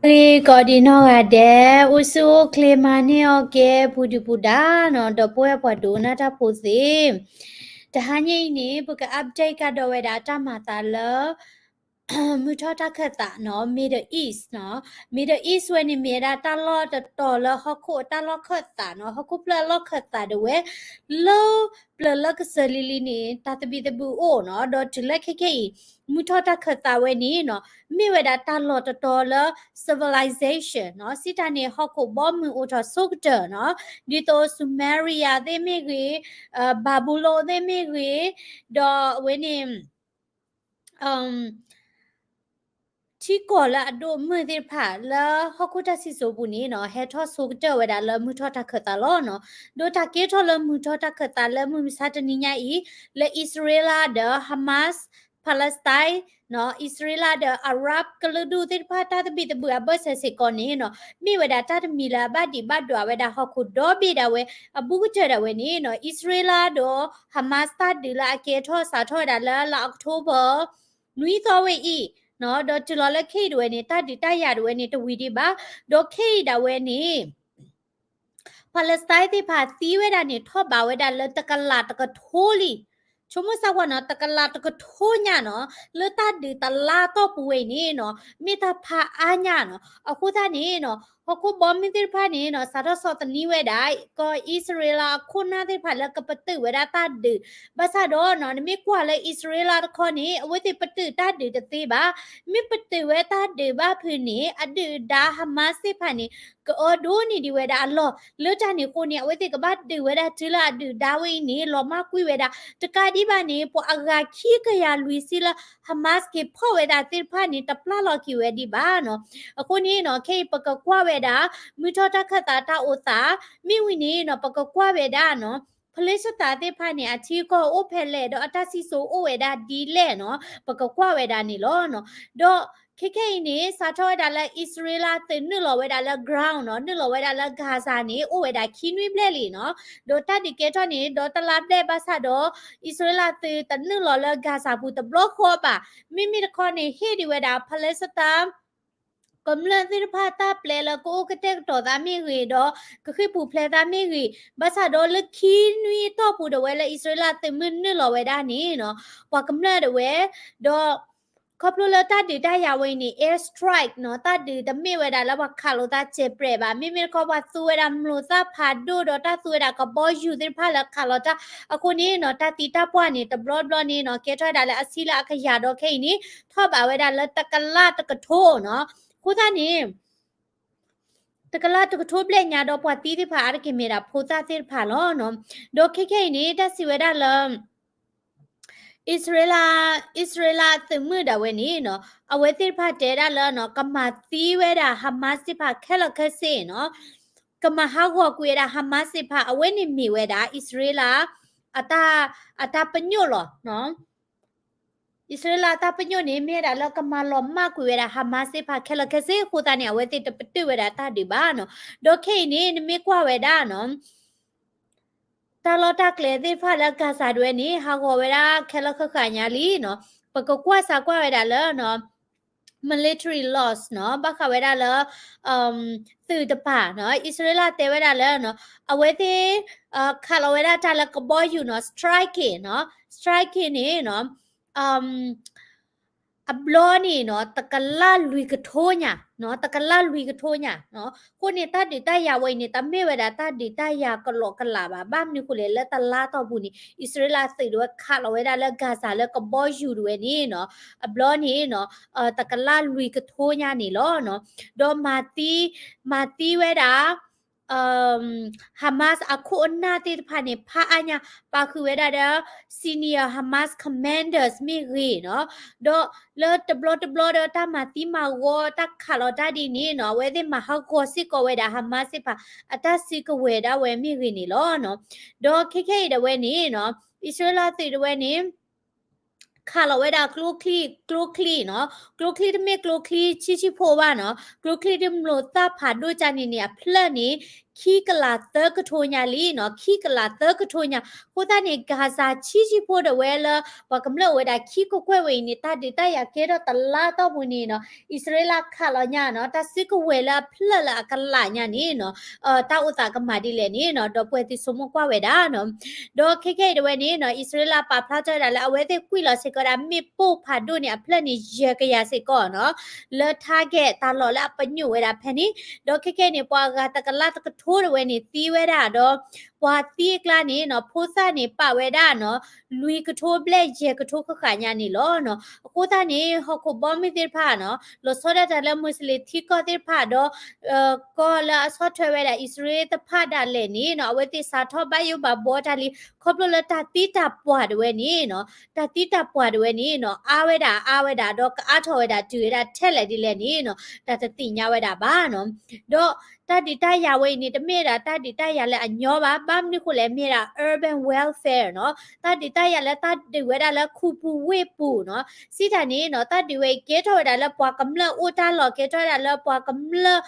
ဂ့ၤကိးဒံးနီၢ်ဂၤဒဲး, အိၣ်ဆူၣ်အိၣ်ချ့မၤန့ၢ်အီၣ်ကဲ ပူၤဒုၣ်ပူၤဒါနီၤ, ဒီပုၢ်ဝဲၢ်ပှၤဒိကနၣ်တၢ်ဖိသ့ၣ်, တဟါညါအံၤန့ၣ် ပက update ကဒီးဝဲဒၣ်တၢ်မၤသးလၢ မုၢ်ထီၣ်တၢ်ခၢၣ်သးနီၤ, Middle East နီၤ, Middle East ဝဲန့ၣ်မ့ၢ်ဝဲဒၣ်တၢ်လီၢ်တတီၤလၢဟီၣ်ခိၣ်အတၢ်လီၢ်ခၢၣ်သးနီၤ, ဟီၣ်ခိၣ်ဖျၢၣ်အလီၢ်ခၢၣ်သးဒၣ်ဝဲ လၢပျၢၤလၢကစၢၤလံၤလံၤန့ၣ် တၢ်သဘံၣ်သဘုၣ်အိၣ်နီၤ, ဒီးတုၤလၢခဲခဲအံၤ မုၢ်ထီၣ်တၢ်ခၢၣ်သးဝဲန့ၣ်နီၤ, မ့ၢ်ဝဲဒၣ်တၢ်လီၢ်တတီၤလၢ civilization နီၤ, စံးတၢ်န့ၣ် ဟီၣ်ခိၣ်ဘီမုၢ်အိၣ်ထီၣ်ဆိကတၢၢ်နီၤ, ဒ်သိး Sumeria သ့ၣ်မ့ၢ်ဂ့ၤ, ဘၤဘူလိၣ်သ့ၣ်မ့ၢ်ဂ့ၤ, ဒီးအဝဲန့ၣ် ထံကီၢ်လၢအဒိၣ်အမုၢ်သ့ၣ်တဖၣ်လၢဟီၣ်ခိၣ်တၢ်စံၣ်စိၤပူၤန့ၣ်နီၤ, ဟဲထီၣ်ဆိကတၢၢ်ဝဲဒၣ်လၢမုၢ်ထီၣ်တၢ်ခၢၣ်သးလီၤနီၤ. ဒီးတၢ်ကဲထီၣ်လၢမုၢ်ထီၣ်တၢ်ခၢၣ်သးလၢမုၢ်မဆါတနံၤညါအံၤ လၢအံၣ်စရ့လးဒီး Hamas, Palestine နီၤ, အံၣ်စရ့လးဒီး Arab ကလုာ်ဒူၣ်သ့ၣ်တဖၣ်တၢ်သဘံၣ်သဘုၣ်အဘၢၣ်စၢၤစ့ၢ်ကီးန့ၣ်နီၤ, မ့ၢ်ဝဲဒၣ်တၢ်တမံၤလၢအဘၣ်ဒံးဘၣ်ဒွးဝဲဒၣ်ဟီၣ်ခိၣ်ဒီဘ့ၣ်ဒၣ်ဝဲ အဘူးကတၢၢ်ဒၣ်ဝဲန့ၣ်နီၤ, အံၣ်စရ့လးဒီး Hamas တၢ်ဒုးလၢအကဲထီၣ်စးထီၣ်ဝဲဒၣ်လၢလါ October နွံသီဝဲအံၤနီၤ, ဒီးတုၤလီၤလၢခဲအံၤဒၣ်ဝဲန့ၣ် တၢ်ဒုးတၢ်ယၤဒၣ်ဝဲန့ၣ် တဝံၤဒံးဘၣ်, ဒီးခဲအံၤဒၣ်ဝဲန့ၣ် Palestine သ့ၣ်တဖၣ်သံဝဲဒၣ်န့ၣ် ထီၣ်ဘးဝဲဒၣ်လၢတကလးတကထိလံ. ဆိကမိၣ်ဆၢကွၢ်နီၤ, တကလးတကထိညါနီၤ, လၢတၢ်ဒုးတလါတီၢ်ပူၤဝဲအံၤန့ၣ်နီၤ, မ့ၢ်တၢ်ဖးအါညါနီၤ. အဃိသတးန့ၣ်နီၤ, ဟီၣ်ခိၣ်ဘီမုၢ်သ့ၣ်တဖၣ်န့ၣ်နီၤ, စးထီၣ်ဆီၣ်သနံးဝဲဒၣ် ကီၢ်အံၣ်စရ့လးအခိၣ်နၢ်သ့ၣ်တဖၣ်လၢကပတုာ်ဝဲဒၣ်တၢ်ဒုး, ဘၣ်ဆၣ်ဒီးနီၤ, နမ့ၢ်ကွၢ်လၢအံၣ်စရ့လးတခီန့ၣ် အဝဲသ့ၣ်ပတုာ်တၢ်ဒုးတသ့ဘၣ်. မ့ၢ်ပတုာ်ဝဲတၢ်ဒုးဘၣ်ဖုးန့ၣ် အဒုၣ်ဒါ Hamas သ့ၣ်တဖၣ်န့ၣ် ကအၢဒိၣ်န့ၢ်ဒံးဝဲဒၣ်အလီၢ်, လၢတၢ်န့ၣ်အဃိန့ၣ် အဝဲသ့ၣ်ကဘၣ်ဒုးဝဲဒၣ်တုၤလၢအဒုၣ်ဒါဝဲအံၤန့ၣ် လီၤမၢ်ကွံာ်ဝဲဒၣ်, တကးဒံးဘၣ်န့ၣ် ပှၤအဂၤခံကယၤလွံၢ်ဆံလၢ Hamas က့ၤဖီၣ်ဝဲဒၣ်သ့ၣ်တဖၣ်န့ၣ် တပျၢ်လီၤက့ၤဝဲဒံးဘၣ်နီၤ. အဃိန့ၣ်နီၤ, ခဲအံၤပကကွၢ်ဝဲဒၣ် မုၢ်ထီၣ်တၢ်ခၢၣ်သးတၢ်အိၣ်သး, မ့ၢ်ဝံၤန့ၣ်နီၤ, ပကကွၢ်ဝဲဒၣ်နီၤ ဖလ့ၡသးသ့ၣ်တဖၣ်န့ၣ် အထံအကီၢ်အိၣ်ဖဲလဲၣ် ဒီးအတၢ်စံၣ်စိၤအိၣ်ဝဲဒၣ်ဒ်လဲၣ်နီၤ, ပကကွၢ်ဝဲဒၣ်န့ၣ်လီၤနီၤ. ဒီးခဲခဲအံၤန့ၣ် စးထီၣ်ဝဲဒၣ်လၢအံၣ်စရ့လးသုးနုာ်လီၤဝဲဒၣ်လၢ ground နီၤ, နုာ်လီၤဝဲဒၣ်လၢ Gaza န့ၣ် အိၣ်ဝဲဒၣ်ခံနွံဘျဲၣ်လံနီၤ, ဒီးတၢ်ဒုးကဲထီၣ်န့ၣ် ဒီတလါဘျဲၣ်ဘၣ်ဆၣ်ဒီး အံၣ်စရ့လးသုးတနုာ်လီၤလၢ Gaza ပူၤတဘျီဃီဘၣ်. မ့မ့ၢ်တခီန့ၣ် ဟ့ၣ်ဒံးဝဲဒၣ် ဖလ့ၡသး ကမျၢၢ်သ့ၣ်တဖၣ်တၢ်ပျဲလၢကအိၣ်ကတဲာ်ကတီၤသးမ့ၢ်ဂ့ၤ ဒီးကဃ့ၢ်ပူၤဖျဲးသးမ့ၢ်ဂ့ၤ, ဘၣ်ဆၣ်ဒီးလၢခံနွံအတီၢ်ပူၤဒၣ်ဝဲလၢအံၣ်စရ့လးသုးမုၢ်နုာ်လီၤဝဲဒၣ်န့ၣ်နီၤ, ပှၤကမျၢၢ်ဒၣ်ဝဲ, ဒီးခီဖျိလၢတၢ်ဒုးတၢ်ယၤဝဲအံၤန့ၣ် air strike နီၤ, တၢ်ဒုးတမ့ၢ်ဝဲဒၣ်လၢပှၤခးလိာ်သးစဲးပြဲးဘၣ်, မ့မ့ၢ်တခီပှၤသူဝဲဒၣ်မျိာ်သၣ်ဖးဒိၣ် ဒီးတၢ်သူဝဲဒၣ်ကဘီယူၤသ့ၣ်တဖၣ်လၢခးလီၤတၢ်, အဃိန့ၣ်နီၤ, တၢ်သံတၢ်ပှၢ်န့ၣ် တဘျီဘျီန့ၣ်နီၤ, ကဲထီၣ်ဝဲဒၣ်လၢအဆံလၢအကယၤဒီးခဲအံၤန့ၣ် ထီၣ်ဘးဝဲဒၣ်လၢတကလးတကထိနီၤ. အဃိသတးန့ၣ် တကလးတကထိဘျဲၣ်ညါဒီးပှၤသံသ့ၣ်တဖၣ်အါတက့ၢ်မ့ၢ်ဒၣ်ဖိသၣ်သ့ၣ်တဖၣ်လီၤနီၤ. ဒီးခဲခဲအံၤန့ၣ် တၢ်စံးဝဲဒၣ်လၢ အံၣ်စရ့လး, အံၣ်စရ့လးသုးမုၢ်ဒၣ်ဝဲန့ၣ်နီၤ, အဝဲသ့ၣ်တဖၣ်တဲဒၣ်လၢနီၤ, ကမၤသံဝဲဒၣ် Hamas သ့ၣ်တဖၣ်ခဲလၢာ်ခဲဆ့နီၤ, ကမၤဟးဂီၤကွံာ်ဝဲဒၣ် Hamas သ့ၣ်တဖၣ် အဝဲန့ၣ်မ့ၢ်ဝဲဒၣ် အံၣ်စရ့လး အတၢ်, အတၢ်ပညိၣ်လီၤနီၤ. အံၣ်စရ့လးအတၢ်ပညိၣ်န့ၣ် မ့ၢ်ဝဲဒၣ်လၢကမၤလီၤမၢ်ကွံာ်ဝဲဒၣ် Hamas သ့ၣ်တဖၣ်ခဲလၢာ်ခဲဆ့ အဃိသတးန့ၣ် အဝဲသ့ၣ်တပတုာ်ဝဲဒၣ်တၢ်ဒုးဘၣ်နီၤ. ဒီးခဲအံၤန့ၣ် နမ့ၢ်ကွၢ်ဝဲဒၣ်နီၤ, တၢ်လီၢ်တၢ်ကျဲသ့ၣ်တဖၣ်လၢ Gaza ဒၣ်ဝဲန့ၣ် ဟးဂီၤဝဲဒၣ်ခဲလၢာ်ခဲဆ့ညါလံနီၤ. ပကကွၢ်စးကွၢ်ဝဲဒၣ်လၢနီၤ, military loss နီၤ, ဘၣ်ဃးဝဲဒၣ်လၢ သုးတပၤနီၤ, အံၣ်စရ့လးတဲဝဲဒၣ်လၢနီၤ, အဝဲသ့ၣ် ခးလီၤဝဲဒၣ်တၢ်လၢကဘီယူၤနီၤ, striking နီၤ, striking န့ၣ်နီၤ, အဘျီန့ၣ်နီၤ, တကလးလွံၢ်ကထိညါ, တကလးလွံၢ်ကထိညါ. အဃိန့ၣ် တၢ်ဒုးတၢ်ယၤဝဲအံၤန့ၣ် တမ့ၢ်ဝဲဒၣ်တၢ်ဒုးတၢ်ယၤကလီကလးဘၣ်. ဘၣ်မနုၤဃိလဲၣ်, လၢတလါတီၢ်ပူၤန့ၣ် အံၣ်စရ့လးသုးဒၣ်ဝဲခးလီၤဝဲဒၣ်လၢ Gaza လၢကဘီယူၤဒၣ်ဝဲန့ၣ်နီၤ, အဘျီန့ၣ်နီၤ, တကလးလွံၢ်ကထိညါန့ၣ်လီၤ. ဒီးမၤသံ, မၤသံဝဲဒၣ် Hamas အခိၣ်အနၢ်သ့ၣ်တဖၣ်န့ၣ် ဖးအါညါ, ပာ်ဃုာ်ဝဲဒၣ်ဒီး senior Hamas commanders မ့ၢ်ဂ့ၤနီၤ, ဒီးလၢတဘျီတဘျီဒီး တၢ်မၤသံမၤဂီၤ တၢ်ခးလီၤတၢ်ဒ်န့ၣ်နီၤ, အဝဲသ့ၣ်မၤဟးဂီၤစ့ၢ်ကီးဝဲဒၣ် Hamas သ့ၣ်တဖၣ် အတၢ်စုကဝဲၤဒၣ်ဝဲမ့ၢ်ဂ့ၤန့ၣ်လီၤ. ဒီးခဲခဲအံၤဒၣ်ဝဲန့ၣ်နီၤ, အံၣ်စရ့လးသုးဒၣ်ဝဲန့ၣ် ခးလီၤဝဲဒၣ်ကျိချံ, ကျိချံနီၤ, ကျိချံတမ့ၢ်ကျိချံဆံးဆံးဖိဘၣ်နီၤ, ကျိချံဒ်မျိာ်သၣ်ဖးဒိၣ်ကန့ၣ်န့ၣ် အဖျၢၣ်န့ၣ် ခံကလးသၢကထိညါလံနီၤ, ခံကလးသၢကထိညါ. အဃိသတးန့ၣ် Gaza ဆံးဆံးဖိဒၣ်ဝဲလၢ ပှၤကမျၢၢ်အိၣ်ဝဲဒၣ်ခံကကွဲၢ်ဝဲအံၤန့ၣ် တၢ်ဒုးတၢ်ယၤကဲထီၣ်တလါတီၢ်ပူၤန့ၣ်နီၤ, အံၣ်စရ့လးခးလီၤညါနီၤ, တၢ်စုကဝဲၤလၢအဖျၢၣ်လၢအကလးညါန့ၣ်နီၤ, တၢ်အိၣ်သးကမၤဒ်လဲၣ်န့ၣ်နီၤ, ဒီပုၢ်ဝဲၢ်သ့ၣ်ဆိကမိၣ်ကွၢ်ဝဲဒၣ်နီၤ. ဒီးခဲခဲအံၤဒၣ်ဝဲန့ၣ်နီၤ, အံၣ်စရ့လးပာ်ဖျါထီၣ်ဝဲဒၣ်လၢအဝဲသ့ၣ်ကွံာ်လီၤစ့ၢ်ကီးဝဲဒၣ် မ့ၣ်ပိၢ်ဖးဒိၣ်န့ၣ် အဖျၢၣ်န့ၣ် ယဲၢ်ကယၤစ့ၢ်ကီးနီၤ, လၢ target တၢ်လီၢ်လၢအပညိၣ်ဝဲဒၣ်ဖဲန့ၣ်. ဒီးခဲခဲအံၤန့ၣ် ပှၤဂၤတကလးတကထိဒၣ်ဝဲန့ၣ် သံဝဲဒၣ်ဒီး ပှၤသံအကျါန့ၣ်နီၤ, ဖိသၣ်န့ၣ်ပာ်ဝဲဒၣ်နီၤ, လွံၢ်ကထိဘျဲၣ်ယဲၢ်ကထိဃၣ်ဃၣ်ညါန့ၣ်လီၤနီၤ. အဃိသတးန့ၣ် ဟီၣ်ခိၣ်ဘီမုၢ်သ့ၣ်တဖၣ်နီၤ, လီၤဆီဒၣ်တၢ်လၢ Muslim ထံကီၢ်သ့ၣ်တဖၣ်ဒီး ကီၢ်လၢအဆီၣ်ထွဲဝဲဒၣ်အံၣ်စရ့လးတဖၣ်ဒၣ်လဲာ်န့ၣ်နီၤ, အဝဲသ့ၣ်စးထီၣ်ဘၣ်ယိၣ်ဘၣ်ဘှီတၢ်လံ, ခီဖျိလၢတၢ်သံတၢ်ပှၢ်ဒၣ်ဝဲန့ၣ်နီၤ, တၢ်သံတၢ်ပှၢ်ဒၣ်ဝဲန့ၣ်နီၤ, အါဝဲဒၣ်အါဝဲဒၣ် ဒီးကအါထီၣ်ဝဲဒၣ်တုၤဝဲဒၣ်ထဲလဲၣ်ဒ်လဲၣ်န့ၣ်နီၤ, တၢ်တသ့ၣ်ညါဝဲဒၣ်ဘၣ်နီၤ. ဒီးတၢ်ဒုးတၢ်ယၤဝဲအံၤန့ၣ် တမ့ၢ်ဒၣ်တၢ်ဒုးတၢ်ယၤလၢအညီဘၣ်, ဘၣ်မနုၤဃိလဲၣ် မ့ၢ်ဒၣ် urban welfare နီၤ, တၢ်ဒုးတၢ်ယၤလၢတၢ်ဒုးဝဲဒၣ်လၢခူပူၤဝ့ၢ်ပူၤနီၤ. စံးတၢ်န့ၣ်နီၤ, တၢ်ဒုးဝဲအံၤကဲထီၣ်ဝဲဒၣ်လၢပှၤကမျၢၢ်အိၣ်တၢ်လီၢ်, ကဲထီၣ်ဝဲဒၣ်လၢပှၤကမျၢၢ်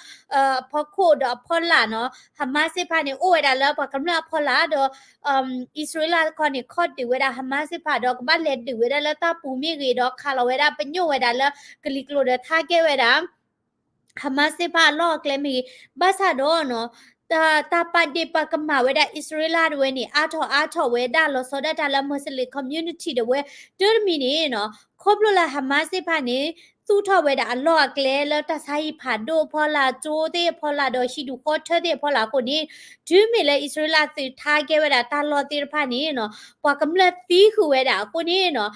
အဖီခိၣ်ဒီးအဖီလာ်နီၤ, Hamas သ့ၣ်တဖၣ်န့ၣ် အိၣ်ဝဲဒၣ်လၢပှၤကမျၢၢ်အဖီလာ်ဒီး အံၣ်စရ့လးတခီန့ၣ် ခီၣ်ဒုးဝဲဒၣ် Hamas သ့ၣ်တဖၣ်ဒီး ကဘၣ်လဲၤဒုးဝဲဒၣ်လၢတၢ်ပူၤမ့ၢ်ဂ့ၤ ဒီးခးလီၤဝဲဒၣ်ပညိၣ်ဝဲဒၣ်လၢကလံၤကျိၤဒီး target ဝဲဒၣ် Hamas သ့ၣ်တဖၣ်အလီၢ်အကျဲမ့ၢ်ဂ့ၤ, ဘၣ်ဆၣ်ဒီးနီၤ, တၢ်ပာ်ဒ့ၣ်ပာ်ကမၣ်ဝဲဒၣ်အံၣ်စရ့လးဒၣ်ဝဲန့ၣ် အါထီၣ်အါထီၣ်ဝဲဒၣ်လီၤဆီဒၣ်တၢ်လၢ Muslim community ဒၣ်ဝဲ တၢ်တမံၤန့ၣ်နီၤ, ခီဖျိလၢ Hamas သ့ၣ်တဖၣ်န့ၣ် သူၣ်ထီၣ်ဝဲဒၣ်အလီၢ်အကျဲလၢတၢ်ဆါဟံၣ်ဖးဒိၣ်အဖီလာ်, ကၠိသ့ၣ်အဖီလာ်ဒီးဟံၣ်ဒူၣ်ဃီထၢသ့ၣ်အဖီလာ်အဃိန့ၣ်, တုၤမ့ၢ်လၢအံၣ်စရ့လးသုး target ဝဲဒၣ်တၢ်လီၢ်သ့ၣ်တဖၣ်န့ၣ်နီၤ, ပှၤကမျၢၢ်သံဃုာ်ဝဲဒၣ်အဃိန့ၣ်နီၤ,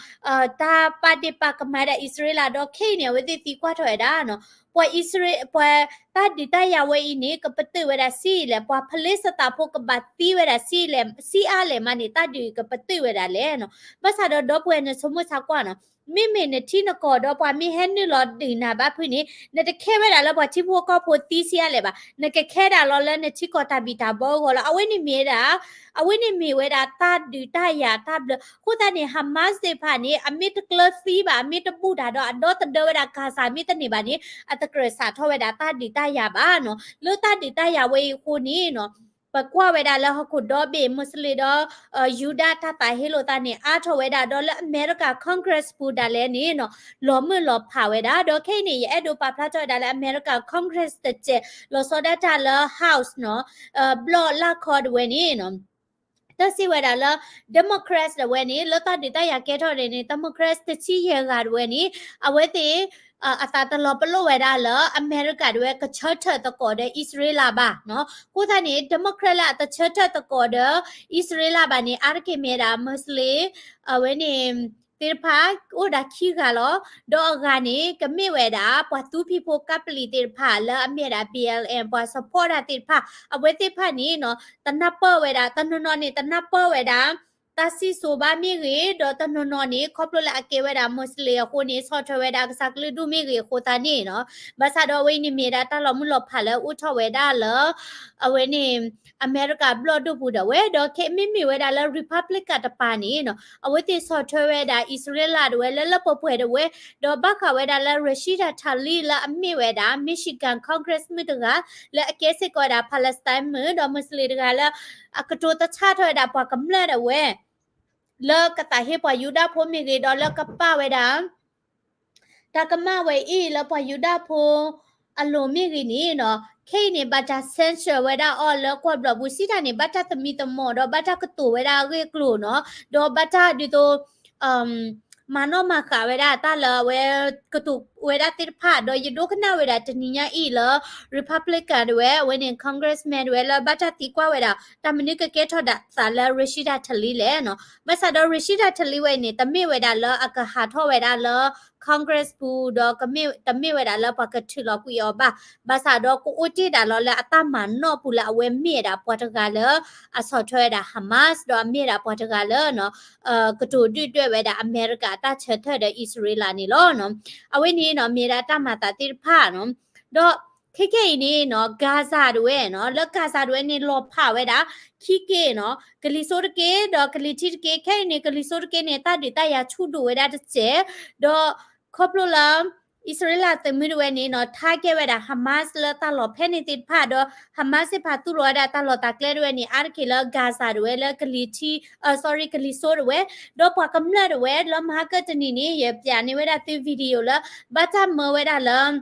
တၢ်ပာ်ဒ့ၣ်ပာ်ကမၣ်ဒၣ်အံၣ်စရ့လးဒီးခဲအံၤန့ၣ် အဝဲသ့ၣ်သံကွၢ်ထီၣ်ဝဲဒၣ်နီၤ, ပှၤအံၣ်စရ့, ပှၤတၢ်ဒုးတၢ်ယၤဝဲအံၤန့ၣ် ကပတုာ်ဝဲဒၣ်ဆံးအံၤလဲၣ်, ပှၤဖလ့စတၤဖိကဘၣ်သံဝဲဒၣ်ဆံးအံၤလဲၣ်, ဆံးအါလဲၣ်မးန့ၣ် တၢ်ဒုးကပတုာ်ဝဲဒၣ်လဲၣ်နီၤ. ဘၣ်ဆၣ်ဒီးဒီပုၢ်ဝဲၢ်နဆိကမိၣ်ဆါကွၢ်နီၤ, မ့မ့ၢ်နထံနကီၢ်ဒီးပှၤမ့ၢ်ဟဲနုာ်လီၤဒုးနၤဘၣ်ဖုးန့ၣ်, နတခဲဝဲဒၣ်လၢပှၤထံဖိကီၢ်ဖိသံဆံးအါလဲၣ်ဘၣ်, နကခဲဒၣ်လီၤလၢနထံကီၢ်တၢ်ဘံၣ်တၢ်ဘၢအဂီၢ်လီၤ. အဝဲန့ၣ်မ့ၢ်ဝဲဒၣ်, အဝဲန့ၣ်မ့ၢ်ဝဲဒၣ်တၢ်ဒုးတၢ်ယၤတၢ်ဘျၢ. အဃိသတးန့ၣ် Hamas သ့ၣ်တဖၣ်န့ၣ် အမ့ၢ်တကျၢၤသံဘၣ်, အမ့ၢ်တဘူၣ်တၢ်ဒီးအဒီသဒၢဝဲဒၣ် Gaza မ့ၢ်တန့ၢ်ဘၣ်န့ၣ် အတကြၢးစးထီၣ်ဝဲဒၣ်တၢ်ဒုးတၢ်ယၤဘၣ်နီၤ. လၢတၢ်ဒုးတၢ်ယၤဝဲအံၤအဃိန့ၣ်နီၤ, ပကွၢ်ဝဲဒၣ်လၢဟီၣ်ခိၣ်ဒီဘ့ၣ် Muslim ဒီး ယူဒၤတၢ်သးဟ့လိာ်သးန့ၣ် အါထီၣ်ဝဲဒၣ်ဒီးလၢအမဲရကၤ Congress ပူၤဒၣ်လဲာ်န့ၣ်နီၤ, လီၤမုၢ်လီၤဖးဝဲဒၣ်. ဒီးခဲအံၤန့ၣ် ယအဲၣ်ဒိးပာ်ဖျါထီၣ်ဝဲဒၣ်လၢအမဲရကၤ Congress တစဲး လီၤဆီဒၣ်တၢ်လၢ House နီၤ, ဘျီၣ်လၢခီဒၣ်ဝဲန့ၣ်နီၤ တၢ်စံးဝဲဒၣ်လၢ Democrats ဒၣ်ဝဲန့ၣ် လၢတၢ်ဒုးတၢ်ယၤကဲထီၣ်န့ၣ်န့ၣ် Democrats တဆံယဲၢ်ဂၤဒၣ်ဝဲန့ၣ် အဝဲသ့ၣ် အသးတလီၤပလိာ်ဝဲဒၣ်လၢအမဲရကၤဒၣ်ဝဲ ကဆၢထၢၣ်သကိးဒီးအံၣ်စရ့လးဘၣ်နီၤ. အဃိသတးန့ၣ် Democrat လၢအတဆၢထၢၣ်သကိးဒီးအံၣ်စရ့လးဘၣ်န့ၣ် အါတက့ၢ်မ့ၢ်ဝဲဒၣ် Muslim အဝဲန့ၣ် သ့ၣ်တဖၣ် အိၣ်ဒၣ်ခံဂၤလီၤ. ဒီးအဂၤန့ၣ် ကမ့ၢ်ဝဲဒၣ် ပှၤသူဖံးဖိကးပလံၤသ့ၣ်တဖၣ် လၢအမ့ၢ်ဝဲဒၣ် B L M ပှၤ support တၢ်သ့ၣ်တဖၣ် အဝဲသ့ၣ်တဖၣ်န့ၣ်နီၤ တနၢ်ပၢၢ်ဝဲဒၣ် တနီၤနီၤန့ၣ် တနၢ်ပၢၢ်ဝဲဒၣ် တၢ်စံၣ်စိၤဘၣ်မ့ၢ်ဂ့ၤ, ဒီးတနီၤနီၤန့ၣ် ခီဖျိလၢအကဲဝဲဒၣ် Muslim အဃိန့ၣ် ဆီၣ်ထွဲဝဲဒၣ်ကစၢ်ကလုာ်ဒူၣ်မ့ၢ်ဂ့ၤအဃိသတးန့ၣ်နီၤ. ဘၣ်ဆၣ်ဒီးအဝဲအံၤန့ၣ်မ့ၢ်ဝဲဒၣ်တၢ်လီၤမုၢ်လီၤဖးလၢအိၣ်ထီၣ်ဝဲဒၣ်လၢ အဝဲန့ၣ် အမဲရကၤဘျီၣ်ဒိၣ်ပူၤဒၣ်ဝဲ, ဒီးခဲမ့မ့ၢ်ဝဲဒၣ်လၢ Republican တပၤန့ၣ်နီၤ အဝဲသ့ၣ်ဆီၣ်ထွဲဝဲဒၣ်အံၣ်စရ့လးဒၣ်ဝဲလၢလၢပှဲၤပှဲၤဒၣ်ဝဲ, ဒီးဘၣ်ဃးဝဲဒၣ်လၢ Rashida Tlaib လၢအမ့ၢ်ဝဲဒၣ် Michigan Congress မုၣ်တဂၤ လၢအကဲစ့ၢ်ကီးဝဲဒၣ် Palestine မုၣ် ဒီး Muslim တဂၤလၢ အကတိၤသဆၣ်ထီၣ်ဝဲဒၣ်ပှၤကမျၢၢ်ဒၣ်ဝဲ လၢကသးဟ့ပှၤယူဒၤဖိမ့ၢ်ဂ့ၤ ဒီးလၢကပာ်ဝဲဒၣ် တၢ်ကမၣ်ဝဲအံၤလၢပှၤယူဒၤဖိအလိၤမ့ၢ်ဂ့ၤန့ၣ်နီၤ, ခဲအံၤန့ၣ် ဘၣ်တၢ် censure ဝဲဒၣ်အီၤလၢကွၢ်ဘျီၣ်ပူၤစံးတၢ်န့ၣ် ဘၣ်တၢ်သမံသမိးဒီးဘၣ်တၢ်ကတိၤဝဲဒၣ်အဂ့ၢ်အကျိၤနီၤ, ဒီးဘၣ်တၢ်ဒ်သိး မၤနီၣ်မၤဃာ်ဝဲဒၣ်တၢ်လၢအဝဲ ကတိၤဝဲဒၣ်သ့ၣ်တဖၣ် ဒီးယဒိကနၣ်ဝဲဒၣ်တနံၤညါအံၤလၢ Republican ဒၣ်ဝဲ အဝဲန့ၣ် Congressman ဒၣ်ဝဲလၢဘၣ်တၢ်သံကွၢ်ဝဲဒၣ် တၢ်မနုၤကကဲထီၣ်ဒၣ်သးလၢ Rashida Tlaib လဲၣ်နီၤ, ဘၣ်ဆၣ်ဒီး Rashida Tlaib ဝဲအံၤန့ၣ် တမ့ၢ်ဝဲဒၣ်လၢအကဟးထီၣ်ဝဲဒၣ်လၢ Congress ပူၤ ဒီးတမ့ၢ်ဝဲဒၣ်လၢပှၤကထုးလီၤကွံာ်အီၤဘၣ်, ဘၣ်ဆၣ်ဒီးကအိၣ်တ့ၢ်ဒၣ်လီၤလၢအတၢ်မၤနီၣ်ပူၤလၢအဝဲမ့ၢ်ဝဲဒၣ်ပှၤတဂၤလၢ အဆီၣ်ထွဲဝဲဒၣ် Hamas ဒီးအမ့ၢ်ဝဲဒၣ်ပှၤတဂၤလၢ ကတိၤဒုၣ်ဒွဲၣ်ဝဲဒၣ်အမဲရကၤအတၢ်ဆၢထၢၣ်ဒီးအံၣ်စရ့လးန့ၣ်လီၤ. အဝဲန့ၣ်နီၤ မ့ၢ်ဝဲဒၣ်တၢ်မၤသးသ့ၣ်တဖၣ်နီၤ, ဒီးခဲခဲအံၤန့ၣ်နီၤ Gaza ဒၣ်ဝဲနီၤ လၢ Gaza ဒၣ်ဝဲန့ၣ် လီၤဖးဝဲဒၣ် ခံက့နီၤ, ကလံၤစိးတက့ ဒီးကလံၤထံးတက့, ခဲအံၤန့ၣ် ကလံၤစိးတက့န့ၣ် တၢ်ဒုးတၢ်ယၤဆူၣ်ဒိၣ်ဝဲဒၣ်တစဲး, ဒီးခီဖျိလၢ အံၣ်စရ့လးသုးမုၢ်တဝဲန့ၣ်နီၤ target ဝဲဒၣ် Hamas လၢတၢ်လီၢ်ဖဲန့ၣ်သ့ၣ်တဖၣ်ဒီး Hamas သ့ၣ်တဖၣ်သူၣ်လီၤဝဲဒၣ်တၢ်လီၢ်တၢ်ကျဲတဝဲန့ၣ် အါတက့ၢ်လၢ Gaza တဝဲလၢကလံၤထံ အ sorry ကလံၤစိတဝဲ ဒီးပှၤကမျၢၢ်တဝဲလၢမဟါကၢၣ်တနံၤန့ၣ် ယပျးန့ၢ်ဝဲဒၣ်သု video လၢ ဘၣ်တၢ်မၢဝဲဒၣ်လၢ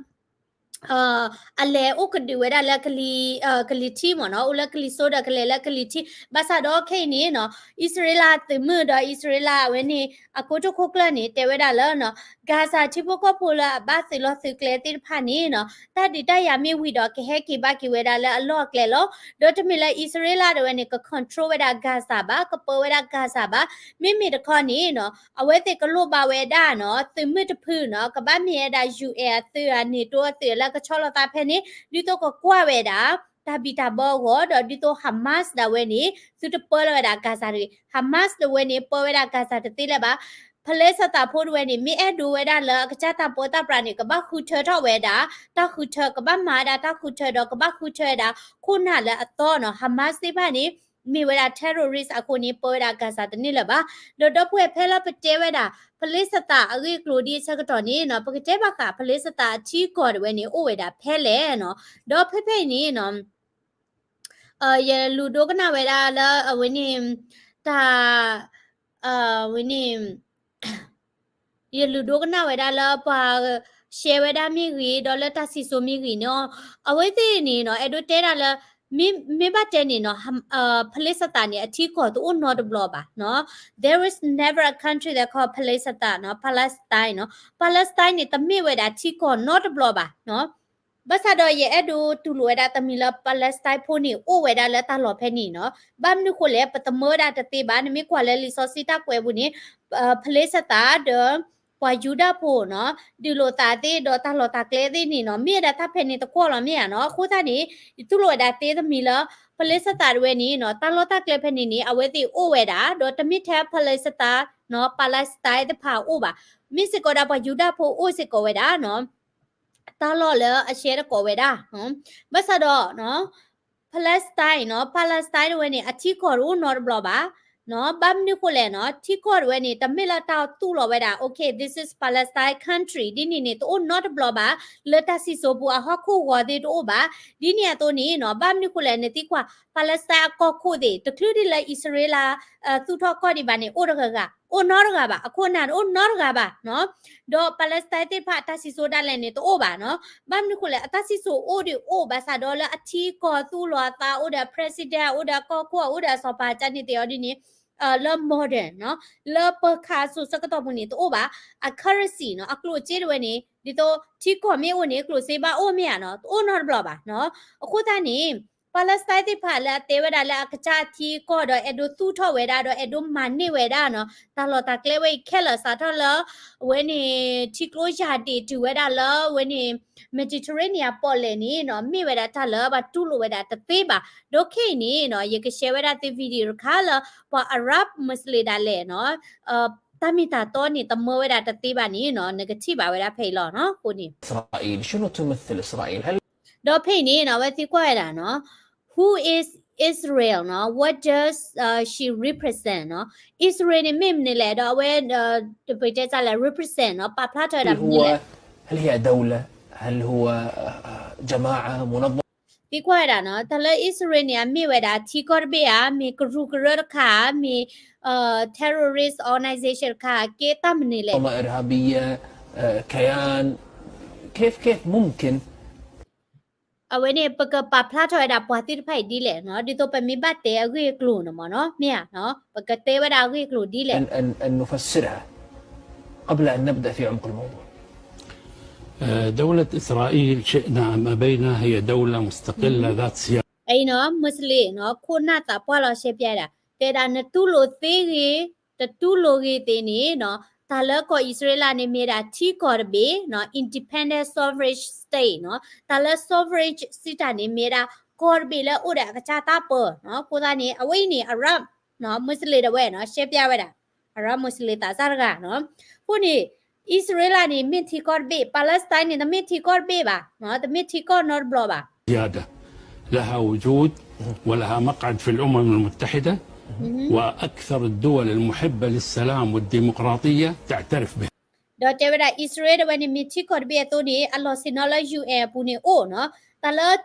အလဲၤအိၣ်ကဒုးဝဲဒၣ်လၢကလံၤ ကလံၤထံမ့ၢ်နီၤ အိၣ်လၢကလံၤစိဒီးကလဲၤလၢကလံၤထံ ဘၣ်ဆၣ်ဒီးခဲအံၤန့ၣ်နီၤ အံၣ်စရ့လးသုးမုၢ်ဒီးအံၣ်စရ့လးအဝဲန့ၣ် အကိတိာ်ခိၣ်ကျၢၢ်န့ၣ် တဲဝဲဒၣ်လၢနီၤ Gaza ထံဖိကီၢ်ဖိလၢအဘၣ်သုးလီၢ်သုးကျဲသ့ၣ်တဖၣ်န့ၣ်နီၤ တၢ်ဒုးတၢ်ယၤမ့ၢ်ဝံၤဒီးကဟဲက့ၤဘၣ်က့ၤဝဲဒၣ်လၢအလီၢ်အကျဲလီၤ. ဒီးတမ့ၢ်လၢအံၣ်စရ့လးတဝဲန့ၣ် က control ဝဲဒၣ် Gaza ဘၣ် ကပၢဝဲဒၣ် Gaza ဘၣ် မ့မ့ၢ်တခီန့ၣ်နီၤ အဝဲသ့ၣ်ကလိၣ်ဘၣ်ဝဲဒၣ်နီၤ သုးမုၢ်တဖုနီၤ ကဘၣ်မ့ၢ်ဝဲဒၣ် ယူၣ်အဲၣ် အသုး NATO အသုးလၢကဆီလီၤသးဖဲန့ၣ် ဒ်သိးကကွၢ်ဝဲဒၣ် တၢ်ဘံၣ်တၢ်ဘၢအဂီၢ် ဒီးဒ်သိး Hamas ဒၣ်ဝဲန့ၣ် သုတပၢလီၤဝဲဒၣ် Gaza တဂ့ၤ Hamas တဝဲန့ၣ် ပၢဝဲဒၣ် Gaza တသ့လၢၤဘၣ် Palestine ဖိတဝဲန့ၣ် မ့ၢ်အဲၣ်ဒိးဝဲဒၣ်လၢအကစၢ်တၢ်ပၢတၢ်ပြးန့ၣ် ကဘၣ်ဃုထၢထီၣ်ဝဲဒၣ် တၢ်ဃုထၢ ကဘၣ်မၤဝဲဒၣ်တၢ်ဃုထၢဒီးကဘၣ်ဃုထၢဝဲဒၣ် ခိၣ်နၢ်လၢအသီနီၤ Hamas သ့ၣ်တဖၣ်န့ၣ် မ့ၢ်ဝဲဒၣ် terrorist အဃိန့ၣ် ပၢဝဲဒၣ် Gaza တန့ၢ်လၢၤဘၣ်. ဒီးဒီပုၢ်ဝဲၢ်ဖဲလၢပတဲဝဲဒၣ် Palestine အဂ့ၢ်အကျိၤဒ်အဆၢကတီၢ်န့ၣ်နီၤ ပကတဲဘၣ်ဃး Palestine အထံကီၢ်တဝဲန့ၣ် အိၣ်ဝဲဒၣ်ဖဲလဲၣ်နီၤ ဒီးဖဲဖဲအံၤန့ၣ်နီၤ ယလူၤဒိကနၣ်ဝဲဒၣ်လၢအဝဲန့ၣ် တၢ် ဝဲန့ၣ် ယလူၤဒိကနၣ်ဝဲဒၣ်လၢပှၤ share ဝဲဒၣ်မ့ၢ်ဂ့ၤ ဒီးလၢတၢ်စံၣ်စိၤမ့ၢ်ဂ့ၤန့ၣ် အဝဲသ့ၣ်န့ၣ်နီၤ အဲၣ်ဒိးတဲဒၣ်လၢ မ့ၢ် မ့ၢ်ဘၣ်တဲန့ၣ်နီၤ Palestine န့ၣ် အထံကီၢ်တအိၣ်နီတဘျီဘၣ်နီၤ There is never a country that called Palestine နီၤ Palestine နီၤ Palestine န့ၣ် တမ့ၢ်ဝဲဒၣ်ထံကီၢ်နီတဘျီဘၣ်နီၤ ဘၣ်ဆၣ်ဒီးယအဲၣ်ဒိးတူၢ်လိာ်ဝဲဒၣ်တမံၤလၢ Palestine ဖိန့ၣ် အိၣ်ဝဲဒၣ်လၢတၢ်လီၢ်ဖဲန့ၣ်နီၤ ဘၣ်မနုၤဃိလဲၣ် ပတမၢဝဲဒၣ်တသ့ဘၣ် နမ့ၢ်ကွၢ်လၢလံာ်စီဆှံတၢ်ကွဲးပူၤန့ၣ် Palestine ဒီး ပှၤယူဒၤဖိနီၤ ဒုးလိာ်သးသ့ၣ်ဒီးတၢ်လီၢ်တၢ်ကျဲသ့ၣ်န့ၣ်နီၤ မ့ၢ်ဝဲဒၣ်တၢ်ဖဲန့ၣ်တကွီၢ်လီၤမ့ၢ်ဧါနီၤ အဃိသတးန့ၣ် ယတူၢ်လိာ်ဝဲဒၣ်သ့တမံၤလၢ Palestine တဝဲန့ၣ်နီၤ တၢ်လီၢ်တၢ်ကျဲဖဲန့ၣ်န့ၣ် အဝဲသ့ၣ်အိၣ်ဝဲဒၣ် ဒီးတမ့ၢ်ထဲ Palestine နီၤ Palestine တဖၣ်အိၣ်ဘၣ် မ့ၢ်စ့ၢ်ကီးဒၣ်ပှၤယူဒၤဖိအိၣ်စ့ၢ်ကီးဝဲဒၣ်နီၤ တၢ်လီၢ်လၢအရှဲတကိးဝဲဒၣ် ဘၣ်ဆၣ်ဒီး Palestine နီၤ Palestine တဝဲန့ၣ် အထံကီၢ်တအိၣ်နီတဘျီဘၣ် ဘၣ်မနုၤဃိလဲၣ်နီၤ ထံကီၢ်တဝဲန့ၣ် တမ့ၢ်လၢတၢ်သူၣ်လီၤဝဲဒၣ် okay this is Palestine country ဒ်န့ၣ်န့ၣ် တအိၣ်နီတဘျီဘၣ် လၢတၢ်စံၣ်စိၤပူၤအဟီၣ်ခိၣ်ဂီၤသ့ၣ်တအိၣ်ဘၣ် ဒ်န့ၣ်အသိးန့ၣ်နီၤ ဘၣ်မနုၤဃိလဲၣ် နသံကွၢ် Palestine အကီၢ်ခိၣ်သ့ၣ် တချုးဒ်လၢအံၣ်စရ့လး သူၣ်ထီၣ်ကီၢ်ဒံးဘၣ်န့ၣ် အိၣ်တဂၤဂၤ အိၣ်နီတဂၤဘၣ် အခိၣ်အနၢ်တအိၣ်နီတဂၤဘၣ်နီၤ ဒီး Palestine သ့ၣ်တဖၣ်အတၢ်စံၣ်စိၤဒၣ်လဲာ်န့ၣ် တအိၣ်ဘၣ်နီၤ ဘၣ်မနုၤဃိလဲၣ် အတၢ်စံၣ်စိၤအိၣ်ဒံးအိၣ် ဘၣ်ဆၣ်ဒီးလၢအထံကီၢ်သူၣ်လီၤအသး အိၣ်ဒီး president အိၣ်ဒီးကီၢ်ခိၣ် အိၣ်ဒီးစီၤပၤ ကန့ၣ်သ့ၣ်အီၤဒ်န့ၣ် လၢ modern နီၤ လၢပခးစိၤဆၢကတီၢ်ပူၤန့ၣ် တအိၣ်ဘၣ် အ currency နီၤ အကျိၣ်စ့တဝဲန့ၣ် ဒ်သိးထံကီၢ်မ့ၢ်အိၣ်န့ၣ် ကျိၣ်စ့ဘၣ်အိၣ်မ့ၢ်ဧါနီၤ တအိၣ်နီတဘျီဘၣ်နီၤ အဃိသတးန့ၣ် Palestine သ့ၣ်တဖၣ်လၢအတဲဝဲဒၣ်လၢအကစၢ်အထံကီၢ်ဒီးအဲၣ်ဒိးသူၣ်ထီၣ်ဝဲဒၣ်ဒီး အဲၣ်ဒိးမၤန့ၢ်ဝဲဒၣ်နီၤ တၢ်လီၢ်တၢ်ကျဲဝဲအံၤခဲလၢာ်စးထီၣ်လၢ အဝဲန့ၣ် ထံကျိယၢ်ဒ့ၣ်တုၤဝဲဒၣ်လၢ အဝဲန့ၣ် Mediterranean ပီၣ်လဲၣ်န့ၣ်နီၤ မ့ၢ်ဝဲဒၣ်တၢ်လၢဘၣ်တူၢ်လိာ်ဝဲဒၣ်တသ့ဘၣ် ဒီးခဲအံၤန့ၣ်နီၤ ယက share ဝဲဒၣ်သု video တခါလၢ ပှၤ Arab Muslim ဒၣ်လဲာ်နီၤ တၢ်မ့ၢ်တၢ်တီန့ၣ် တမၢဝဲဒၣ်တသ့ဘၣ်န့ၣ်နီၤ နကထံၣ်ဘၣ်ဝဲဒၣ်ဖဲအံၤလီၤ အဃိန့ၣ် إسرائيل شنو تمثل إسرائيل هل ဒီးဖဲအံၤန့ၣ်နီၤ အဝဲသံကွၢ်ဝဲဒၣ်နီၤ Who is Israel နီၤ What does she represent နီၤ Israel န့ၣ်မ့ၢ်မနုၤလဲၣ် ဒီးအဝဲ တပတဲတၢ်လဲၣ် represent နီၤ ပာ်ဖျါထီၣ်ဝဲဒၣ်မနုၤလဲၣ် هل هو هل هي دولة هل هو جماعة منظمة သံကွၢ်ဝဲဒၣ်နီၤ တၢ်လၢ Israel န့ၣ် အမ့ၢ်ဝဲဒၣ်ထံကီၢ်တဘ့ၣ်ဧါ မ့ၢ်ကရူၢ်ကရၢတခါ မ့ၢ် terrorist organization တခါ ကဲတၢ်မနုၤလဲၣ် منظمة إرهابية كيان كيف كيف ممكن အဝဲန့ၣ် ပကပာ်ဖျါထီၣ်ဝဲဒၣ်ပှၤသ့ၣ်တဖၣ်အံၤဒ်လဲၣ်နီၤ ဒ်သိးပမ့ၢ်ဘၣ်တဲအဂ့ၢ်အကျိၤန့ၣ်မ့ၢ်နီၤ မ့ၢ်ဧါနီၤ ပကတဲဝဲဒၣ်အဂ့ၢ်အကျိၤဒ်လဲၣ် أن أن نفسرها قبل أن نبدأ في عمق الموضوع دولة إسرائيل شئنا أم أبينا هي دولة مستقلة ذات سيادة အံၤနီၤ Muslim နီၤ ခိၣ်နၢ်သးပှၢ်လီၤရှဲပျါဒၣ် တဲဒၣ်နတူၢ်လိာ်သ့ဂ့ၤ တတူၢ်လိာ်ဂ့ၤသ့န့ၣ်နီၤ တၢ်လၢကီၢ်အံၣ်စရ့လးန့ၣ်မ့ၢ်ဒၣ်ထံကီၢ်တဘ့ၣ်နီၤ independent sovereign state နီၤ တၢ်လၢ sovereign state န့ၣ်မ့ၢ်ဒၣ်ကီၢ်တဘ့ၣ်လၢအိၣ်ဒီးအကစၢ်တၢ်ပၢနီၤ အဃိသတးန့ၣ် အဝဲအံၤန့ၣ် Arab နီၤ Muslim တဝဲနီၤ ရှဲပျါဝဲဒၣ် Arab Muslim သးစၢ်တဂၤနီၤ အဃိန့ၣ် အံၣ်စရ့လးန့ၣ် မ့ၢ်ထံကီၢ်တဘ့ၣ် Palestine န့ၣ် တမ့ၢ်ထံကီၢ်တဘ့ၣ်ဘၣ်နီၤ တမ့ၢ်ထံကီၢ်နီတဘျီဘၣ် زيادة لها وجود ولها مقعد في الأمم المتحدة وأكثر الدول المحبة للسلام والديمقراطية تعترف بها ဒီးတဲဝဲဒၣ် အံၣ်စရ့လးတဝဲန့ၣ် မ့ၢ်ထံကီၢ်တဘ့ၣ်အသိးန့ၣ် အလီၢ်ဆ့ၣ်နီၤလၢ ယူၣ်အဲၣ် အပူၤန့ၣ်အိၣ်နီၤ. တၢ်လၢ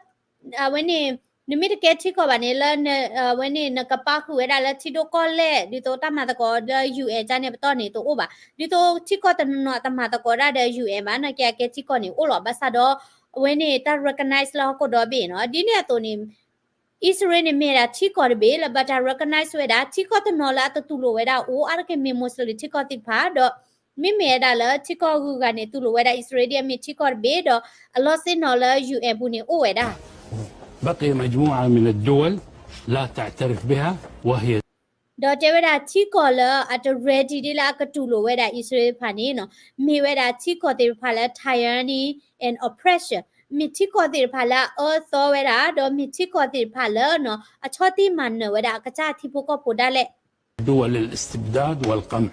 အဝဲန့ၣ် နမ့ၢ်တကဲထံကီၢ်ဘၣ်န့ၣ် လၢ အဝဲန့ၣ် နကပာ်ဃုာ်ဝဲဒၣ်လၢထံဒိၣ်ကီၢ်လဲၢ် ဒ်သိးတၢ်မၤသကိးဒီး ယူၣ်အဲၣ် ကန့ၣ်ပတီၢ်န့ၣ် တအိၣ်ဘၣ်. ဒ်သိးထံကီၢ်တနီၤနီၤအတမၤသကိးဒၣ်ဒီး ယူၣ်အဲၣ် ဘၣ် နာ်က့အကဲထံကီၢ်န့ၣ်အိၣ်လီၤ. ဘၣ်ဆၣ်ဒီး အဝဲန့ၣ် တၢ် recognize လၢဟီၣ်ခိၣ်ဒီဘ့ၣ်နီၤ. ဒ်န့ၣ်အသိးန့ၣ် အံၣ်စရ့လးန့ၣ် မ့ၢ်ဝဲဒၣ်ထံကီၢ်တဘ့ၣ်လၢဘၣ်တၢ် recognize ဝဲဒၣ် ထံကီၢ်တနီၤလၢအတတူၢ်လိာ်ဝဲဒၣ်အိၣ် အါတက့ၢ်မ့ၢ် Muslim ထံကီၢ်သ့ၣ်တဖၣ် ဒီး မ့မ့ၢ်ဝဲဒၣ်လၢထံကီၢ်ဂုၤဂၤန့ၣ် တူၢ်လိာ်ဝဲဒၣ်အံၣ်စရ့လးဒ်အမ့ၢ်ထံကီၢ်တဘ့ၣ် ဒီးအလီၢ်ဆ့ၣ်နီၤလၢ ယူၣ်အဲၣ် ပူၤန့ၣ်အိၣ်ဝဲဒၣ် بقي مجموعة من الدول لا تعترف بها وهي ဒီးတဲဝဲဒၣ်ထံကီၢ်လၢအတ ready ဒ်လၢအကတူၢ်လိာ်ဝဲဒၣ်အံၣ်စရ့လးတဖၣ်န့ၣ်နီၤ မ့ၢ်ဝဲဒၣ်ထံကီၢ်သ့ၣ်တဖၣ်လၢ tyranny and oppression မ့ၢ်ထံကီၢ်သ့ၣ်တဖၣ်လၢအအၢသီဝဲဒၣ် ဒီးမ့ၢ်ထံကီၢ်သ့ၣ်တဖၣ်လၢနီၤ အဆီၣ်တံၢ်မၤနၢၤဝဲဒၣ်အကစၢ်ထံဖိကီၢ်ဖိဒၣ်လဲာ် دول الاستبداد والقمع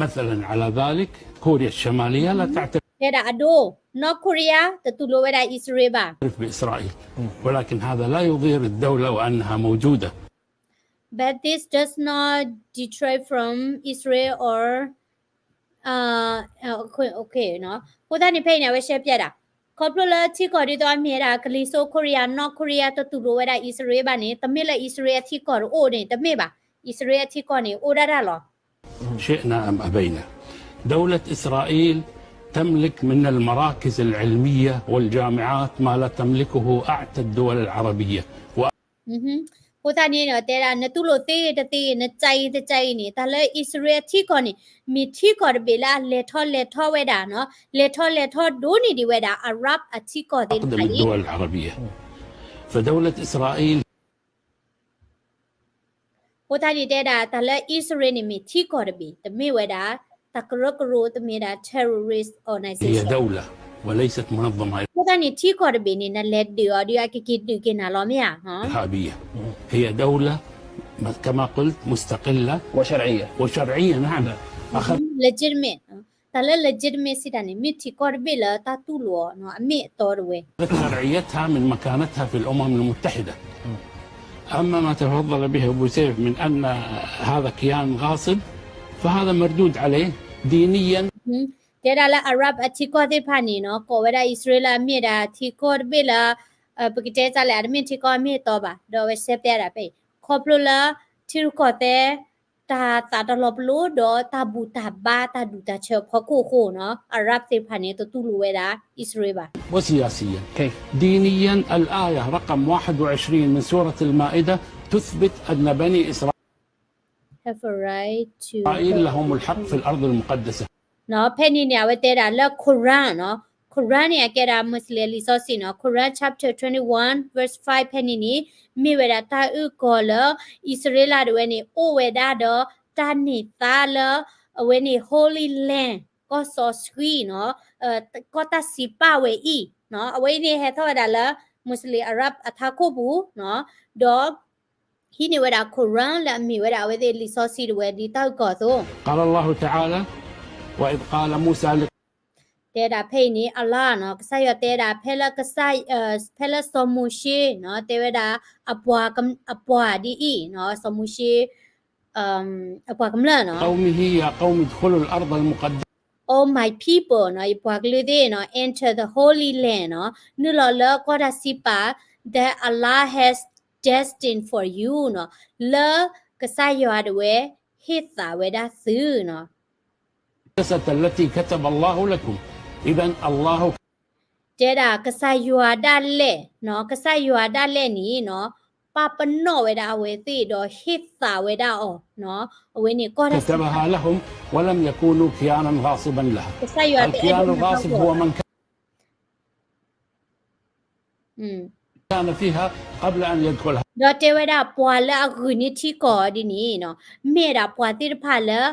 مثلا على ذلك كوريا الشمالية لا تعترف တဲဒၣ်အဒိ North Korea တတူၢ်လိာ်ဝဲဒၣ်အံၣ်စရ့လးဘၣ် بإسرائيل ولكن هذا لا يضير الدولة وأنها موجودة But this does not deter from Israel or uh, okay, okay နီၤ. အဃိသတးန့ၣ် ဖဲအံၤန့ၣ် အဝဲရှဲပၠးဒၣ် ခီဖျိလၢထံကီၢ်ဒ်သိးအမ့ၢ်ဝဲဒၣ် ကလံၤစိး Korea, North Korea တတူၢ်လိာ်ဝဲဒၣ်အံၣ်စရ့လးဘၣ်န့ၣ် တမ့ၢ်လၢအံၣ်စရ့လးအထံကီၢ်တအိၣ်န့ၣ် တမ့ၢ်ဘၣ်. အံၣ်စရ့လးအထံကီၢ်န့ၣ် အိၣ်ဒၣ်တၢ်လီၤ. شئنا أم أبينا دولة إسرائيل تملك من المراكز العلمية والجامعات ما لا تملكه أعتى الدول العربية အဃိသတးန့ၣ်ဒီး တဲဒၣ် နတူၢ်လိာ်သ့တသ့ နကဲအံၤတကဲအံၤန့ၣ် တၢ်လၢအံၣ်စရ့လးအထံကီၢ်န့ၣ် မ့ၢ်ထံကီၢ်တဘ့ၣ်လၢအလဲၤထီၣ်လဲၤထီဝဲဒၣ်နီၤ လဲၤထီၣ်လဲၤထီဒိၣ်န့ၢ်ဒံးဝဲဒၣ် Arab အထံကီၢ်သ့ၣ်တဖၣ်အံၤ الدول العربية فدولة إسرائيل အဃိသတးန့ၣ်တဲဒၣ် တၢ်လၢအံၣ်စရ့လးန့ၣ်မ့ၢ်ထံကီၢ်တဘ့ၣ် တမ့ၢ်ဝဲဒၣ် တၢ်ကရၢကရိ တမ့ၢ်ဒၣ် terrorist هي organization دولة وليست منظمة အဃိသတးန့ၣ် ထံကီၢ်တဘ့ၣ်န့ၣ် နလဲၤဒုးအီၤဒီး အကက့ၤဒုးက့ၤနၤလီၤမ့ၢ်ဧါ إرهابية هي دولة كما قلت مستقلة وشرعية وشرعية نعم أخذ legitimate တၢ်လၢ legitimate စံးတၢ်န့ၣ် မ့ၢ်ထံကီၢ်တဘ့ၣ်လၢတၢ်တူၢ်လိာ်အီၤနီၤ အမ့ၢ်အတီတဝဲ شرعيتها من مكانتها في الأمم المتحدة أما ما تفضل به أبو سيف من أن هذا كيان غاصب فهذا مردود عليه دينيا တဲဒၣ်လၢ Arab အထံကီၢ်သ့ၣ်တဖၣ်န့ၣ်နီၤ ကိးဝဲဒၣ်အံၣ်စရ့လးအမ့ၢ်ဒၣ်ထံကီၢ်တဘ့ၣ်လၢ ပကတဲတၢ်လဲၣ် အတမ့ၢ်ထံကီၢ်အမ့ၢ်အတီဘၣ် ဒီးအဝဲရှဲပၠးဒၣ်ဖဲအံၤ ခီဖျိလၢ ထံရူၢ်ကီၢ်သဲး တၢ်သးတလီၤပလိာ် ဒီးတၢ်ဘူၣ်တၢ်ဘါ တၢ်ဒူၣ်တၢ်ဆၢအဖီခိၣ်အဃိနီၤ Arab သ့ၣ်တဖၣ်န့ၣ် တတူၢ်လိာ်ဝဲဒၣ်အံၣ်စရ့လးဘၣ် وسياسيا دينيا الآية رقم واحد وعشرين من سورة المائدة تثبت أن بني إسرائيل have a right to إسرائيل لهم الحق في الأرض المقدسة နီၤ ဖဲန့ၣ်န့ၣ် အဝဲတဲဒၣ်လၢ Quran နီၤ Quran န့ၣ် အကဲဒၣ် Muslim လံာ်စီဆှံနီၤ Quran chapter twenty-one verse five ဖဲန့ၣ်န့ၣ် မ့ၢ်ဝဲဒၣ်တၢ်အုၣ်ကီၤလၢ အံၣ်စရ့လးတဝဲန့ၣ် အိၣ်ဝဲဒၣ်ဒီး တၢ်န့ၢ်သါလၢ အဝဲန့ၣ် Holy Land ကီၢ်စီဆှံနီၤ ကီၢ်တၢ်စံးပာ်ဝဲအံၤနီၤ အဝဲအံၤန့ၣ်ဟဲထီၣ်ဝဲဒၣ်လၢ Muslim Arab အထးခိၣ်ပူၤနီၤ ဒီး ဟံးန့ၢ်ဝဲဒၣ် Quran လၢအမ့ၢ်ဝဲဒၣ်အဝဲသ့ၣ်လံာ်စီဆှံတဝဲဒ်တၢ်အုၣ်ကီၤအသိး قال الله تعالى وإذ قال موسى لقومه တဲဒၣ်ဖဲအံၤန့ၣ် Allah နီၤ ကစၢ်ယွၤတဲဒၣ် ဖဲလၢကစၢ် ဖဲလၢစီၤမိၤၡ့နီၤ တဲဝဲဒၣ် အပှၤ အပှၤဒ်အံၤနီၤ စီၤမိၤၡ့ အပှၤကမျၢၢ်နီၤ قومه يا قوم ادخلوا الأرض المقدسة Oh my people နီၤ ယပှၤကလုာ်သ့ၣ်နီၤ enter the Holy Land နီၤ နုာ်လီၤလၢကီၢ်တၢ်စံးပာ် that Allah has destined for you နီၤ လၢကစၢ်ယွၤဒၣ်ဝဲ ဟ့ၣ်သးဝဲဒၣ်သုနီၤ المقدسة التي كتب الله لكم إذن الله တဲဒၣ်ကစၢ်ယွၤဒၣ်လဲာ်နီၤ ကစၢ်ယွၤဒၣ်လဲာ်န့ၣ်နီၤ ပာ်ပနီၣ်ဝဲဒၣ်အဝဲသ့ၣ်ဒီး ဟ့ၣ်သးဝဲဒၣ်အီၤနီၤ အဝဲန့ၣ်ကီၢ်တၢ်စံး كتبها لهم ولم يكونوا كيانا غاصبا لها الكيان الغاصب هو من كان ဒီးတဲဝဲဒၣ်ပှၤလၢအဂုာ်န့ၢ်ထံကီၢ်ဒ်န့ၣ်နီၤ မ့ၢ်ဒၣ်ပှၤသ့ၣ်တဖၣ်လၢ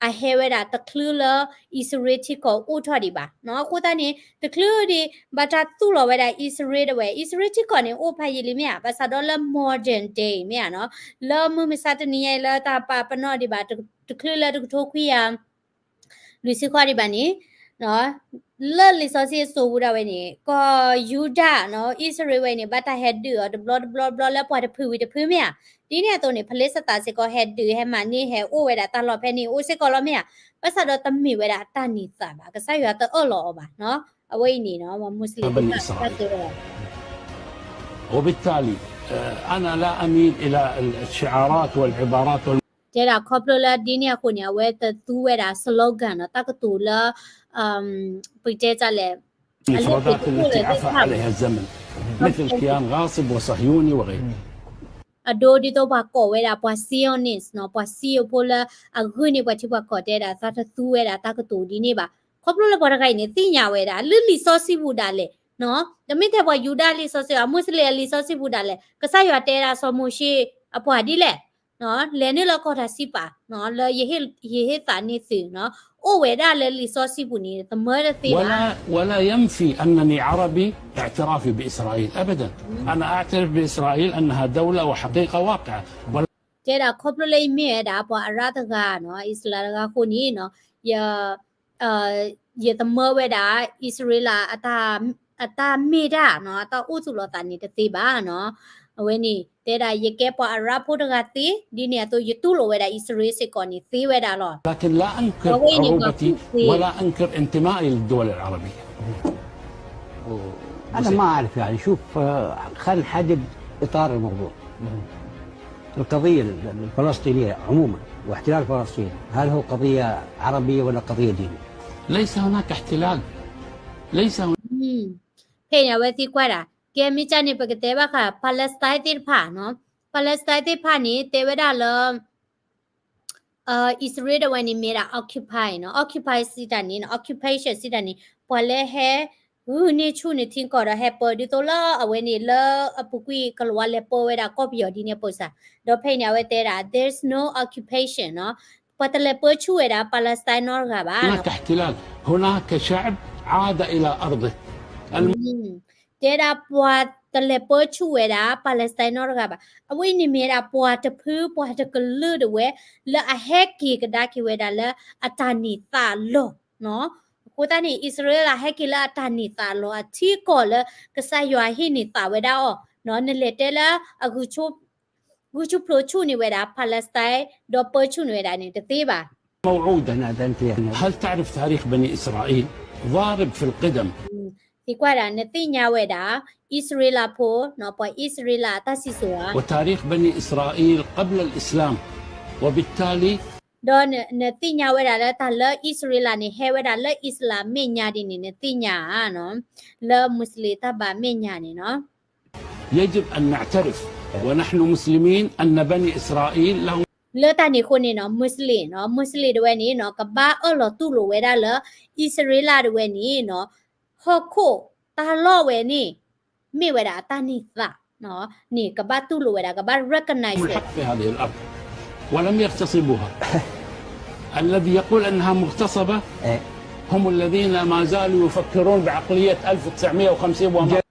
အဟဲဝဲဒၣ်တချုးလၢအံၣ်စရ့လးထံကီၢ်အိၣ်ထီၣ်ဒံးဘၣ်နီၤ အဃိသတးန့ၣ် တချုးဒံး ဘၣ်တၢ်သူၣ်လီၤဝဲဒၣ်အံၣ်စရ့လးတဝဲ အံၣ်စရ့လးထံကီၢ်န့ၣ် အိၣ်ဖးယံာ်လံမ့ၢ်ဧါ ဘၣ်ဆၣ်ဒီးလၢ modern day မ့ၢ်ဧါနီၤ လၢမုၢ်မဆါတနံၤညါအံၤလၢတၢ်ပာ်ပနီၣ်ဒံးဘၣ် တချုးလၢတကထိခွံကယၤ လွံၢ်ဆံဃီဒံးဘၣ်န့ၣ် လၢလံာ်စီဆှံအစိၤပူၤဒၣ်ဝဲန့ၣ် ကီၢ်ယူဒၤနီၤ အံၣ်စရ့လးဝဲန့ၣ် ဘၣ်တၢ်ဟဲဒုးအီၤတဘျီတဘျီတဘျီလၢပှၤတဖုဝံၤတဖုမ့ၢ်ဧါ. ဒ်န့ၣ်အသိးန့ၣ် ဖလ့ၡသးစ့ၢ်ကီးဟဲဒုးဟဲမၤန့ၢ်ဟဲအိၣ်ဝဲဒၣ်တၢ်လီၢ်ဖဲန့ၣ်အိၣ်စ့ၢ်ကီးလီၤမ့ၢ်ဧါ. ဘၣ်ဆၣ်ဒီးတမ့ၢ်ဝဲဒၣ်အတၢ်န့ၢ်သးဘၣ် ကစၢ်ယွၤတအၢၣ်လီၤအီၤဘၣ်နီၤ. အဝဲအံၤန့ၣ်နီၤ Muslim တၢ်တဲဝဲဒၣ် وبالتالي أنا لا أميل إلى الشعارات والعبارات وال တဲဒၣ်ခီဖျိလၢဒ်န့ၣ်အဃိန့ၣ် အဝဲတသူဝဲဒၣ် slogan နီၤ တၢ်ကတိၤလၢ ပတဲတၢ်လဲၣ် المفردات التي عفى عليها الزمن مثل كيان غاصب وصهيوني وغيره အဒိဒ်သိးပှၤကိးဝဲဒၣ်ပှၤ Zionist နီၤ ပှၤစံယိၤဖိလၢအဂုာ်န့ၢ်ပှၤထံပှၤကီၢ်တဲဒၣ် သးတသူဝဲဒၣ်တၢ်ကတိၤဒ်န့ၣ်ဘၣ်. ခီဖျိလၢပှၤတဂၤအံၤန့ၣ် သ့ၣ်ညါဝဲဒၣ် လၢလံာ်စီဆှံပူၤဒၣ်လဲာ်နီၤ တမ့ၢ်ထဲပှၤယူဒၤလံာ်စီဆှံ အမူစလ့ၣ်အလံာ်စီဆှံပူၤဒၣ်လဲာ် ကစၢ်ယွၤတဲဒၣ်စီၤမိၤၡ့အပှၤဒ်လဲၣ် လဲၤနုာ်လၢကီၢ်တၢ်စံးပာ် လၢယဟ့ၣ်သးန့ၢ်သု အိၣ်ဝဲဒၣ်လၢလံာ်စီဆှံပူၤန့ၣ် သမၢတသ့ဘၣ်. ولا ينفي أنني عربي اعترافي بإسرائيل أبدا. أنا أعترف بإسرائيل أنها دولة وحقيقة واقعة. တဲဒၣ်ခီဖျိလၢယမ့ၢ်ဝဲဒၣ်ပှၤအရၣ်တဂၤနီၤ အံၣ်စရ့လးတဂၤအဃိန့ၣ်နီၤ ယ ယသမၢဝဲဒၣ် အံၣ်စရ့လး အတၢ်မ့ၢ်တၢ်နီၤ အတၢ်အိၣ်သူၣ်လီၤသးန့ၣ်တသ့ဘၣ်နီၤ. အဝဲန့ၣ် တဲဒၣ်ယကဲပှၤအရၣ်ဖိတဂၤသ့ ဒ်န့ၣ်အသိးယတူၣ်လိာ်ဝဲဒၣ်အံၣ်စရ့လးစ့ၢ်ကီးန့ၣ်သ့ဝဲဒၣ်လီၤ. لكن لا أنكر عروبتي ولا أنكر انتمائي للدول العربية. أنا ما أعرف يعني شوف خلينا نحدد إطار الموضوع. القضية الفلسطينية عموما واحتلال فلسطين هل هو قضية عربية ولا قضية دينية؟ ليس هناك احتلال. ليس هناك ဖဲန့ၣ်အဝဲသံကွၢ်ဒၣ် ကဲမ့ၢ်ကၢ်န့ၣ် ပကတဲဘၣ်ဃး Palestine သ့ၣ်တဖၣ်နီၤ Palestine သ့ၣ်တဖၣ်န့ၣ် တဲဝဲဒၣ်လၢ အံၣ်စရ့လးတဝဲန့ၣ်မ့ၢ်ဒၣ် occupy နီၤ occupy စံးတၢ်န့ၣ် occupation စံးတၢ်န့ၣ် ပှၤလၢဟဲ ဂုာ်န့ၢ်ဆူၣ်န့ၢ်ထံကီၢ်ဒီးဟဲပၢဒ်သိးလၢအဝဲန့ၣ်လၢအပူၤကွံာ်ကလၤဝါလဲၤပၢဝဲဒၣ်ကီၢ်ပယီၤဒ်န့ၣ်အပူၤစ့ၢ် ဒီးဖဲန့ၣ်အဝဲတဲဒၣ် there's no occupation နီၤ ပှၤတလဲၤပၢဆူၣ်ဝဲဒၣ် Palestine နီတဂၤဘၣ် هناك شعب عاد إلى أرضه. တဲဒၣ်ပှၤတလဲၤပၢဆူၣ်ဝဲဒၣ် Palestine နီတဂၤဘၣ်. အဝဲအံၤန့ၣ်မ့ၢ်ဒၣ်ပှၤတဖုပှၤတကလုာ်တဝဲ လၢအဟဲက့ၤကဒါက့ၤဝဲဒၣ်လၢအတၢ်န့ၢ်သးလီၢ် အဃိသတးန့ၣ် အံၣ်စရ့လးဟဲက့ၤလၢအတၢ်န့ၢ်သးလီၢ်အထံကီၢ်လၢကစၢ်ယွၤဟ့ၣ်န့ၢ်သးဝဲဒၣ်အီၤ နလဲၤတဲလၢအ ဂုာ်ဆူၣ်ဖျိးဆူၣ်န့ၢ်ဝဲဒၣ် Palestine ဒီးပၢဆူၣ်န့ၢ်ဝဲဒၣ်န့ၣ်တသ့ဘၣ်. هل تعرف تاريخ بني إسرائيل؟ ضارب في القدم. သံကွၢ်ဒၣ် နသ့ၣ်ညါဝဲဒၣ် အံၣ်စရ့လးဖိ ပှၤအံၣ်စရ့လးအတၢ်စံၣ်စိၤဧါ وتاريخ بني إسرائيل قبل الإسلام وبالتالي ဒီးနသ့ၣ်ညါဝဲဒၣ်လၢတၢ်လၢအံၣ်စရ့လးန့ၣ် ဟဲဝဲဒၣ်လၢအံၣ်စလၢ်မဲာ်ညါဒ်န့ၣ် နသ့ၣ်ညါဧါနီၤ လၢမူစလ့ၣ်တၢ်ဘၣ်မဲာ်ညါန့ၣ်နီၤ يجب أن نعترف ونحن مسلمين أن بني إسرائيل لهم လၢတၢ်န့ၣ်အဃိန့ၣ်နီၤ မူစလ့ၣ်နီၤ မူစလ့ၣ်တဝဲန့ၣ်နီၤ ကဘၣ်အၢၣ်လီၤတူၢ်လိာ်ဝဲဒၣ်လၢ အံၣ်စရ့လးတဝဲန့ၣ်နီၤ ဟီၣ်ခိၣ်တၢ်လီၢ်ဝဲန့ၣ် မ့ၢ်ဝဲဒၣ်အတၢ်န့ၢ်သး န့ၣ် ကဘၣ်တူၢ်လိာ်ဝဲဒၣ် ကဘၣ် recognize ဝဲ حق في هذه الأرض ولم يغتصبوها. الذي يقول أنها مغتصبة هم الذين ما زالوا يفكرون بعقلية ألف وتسعمية وخمسين وما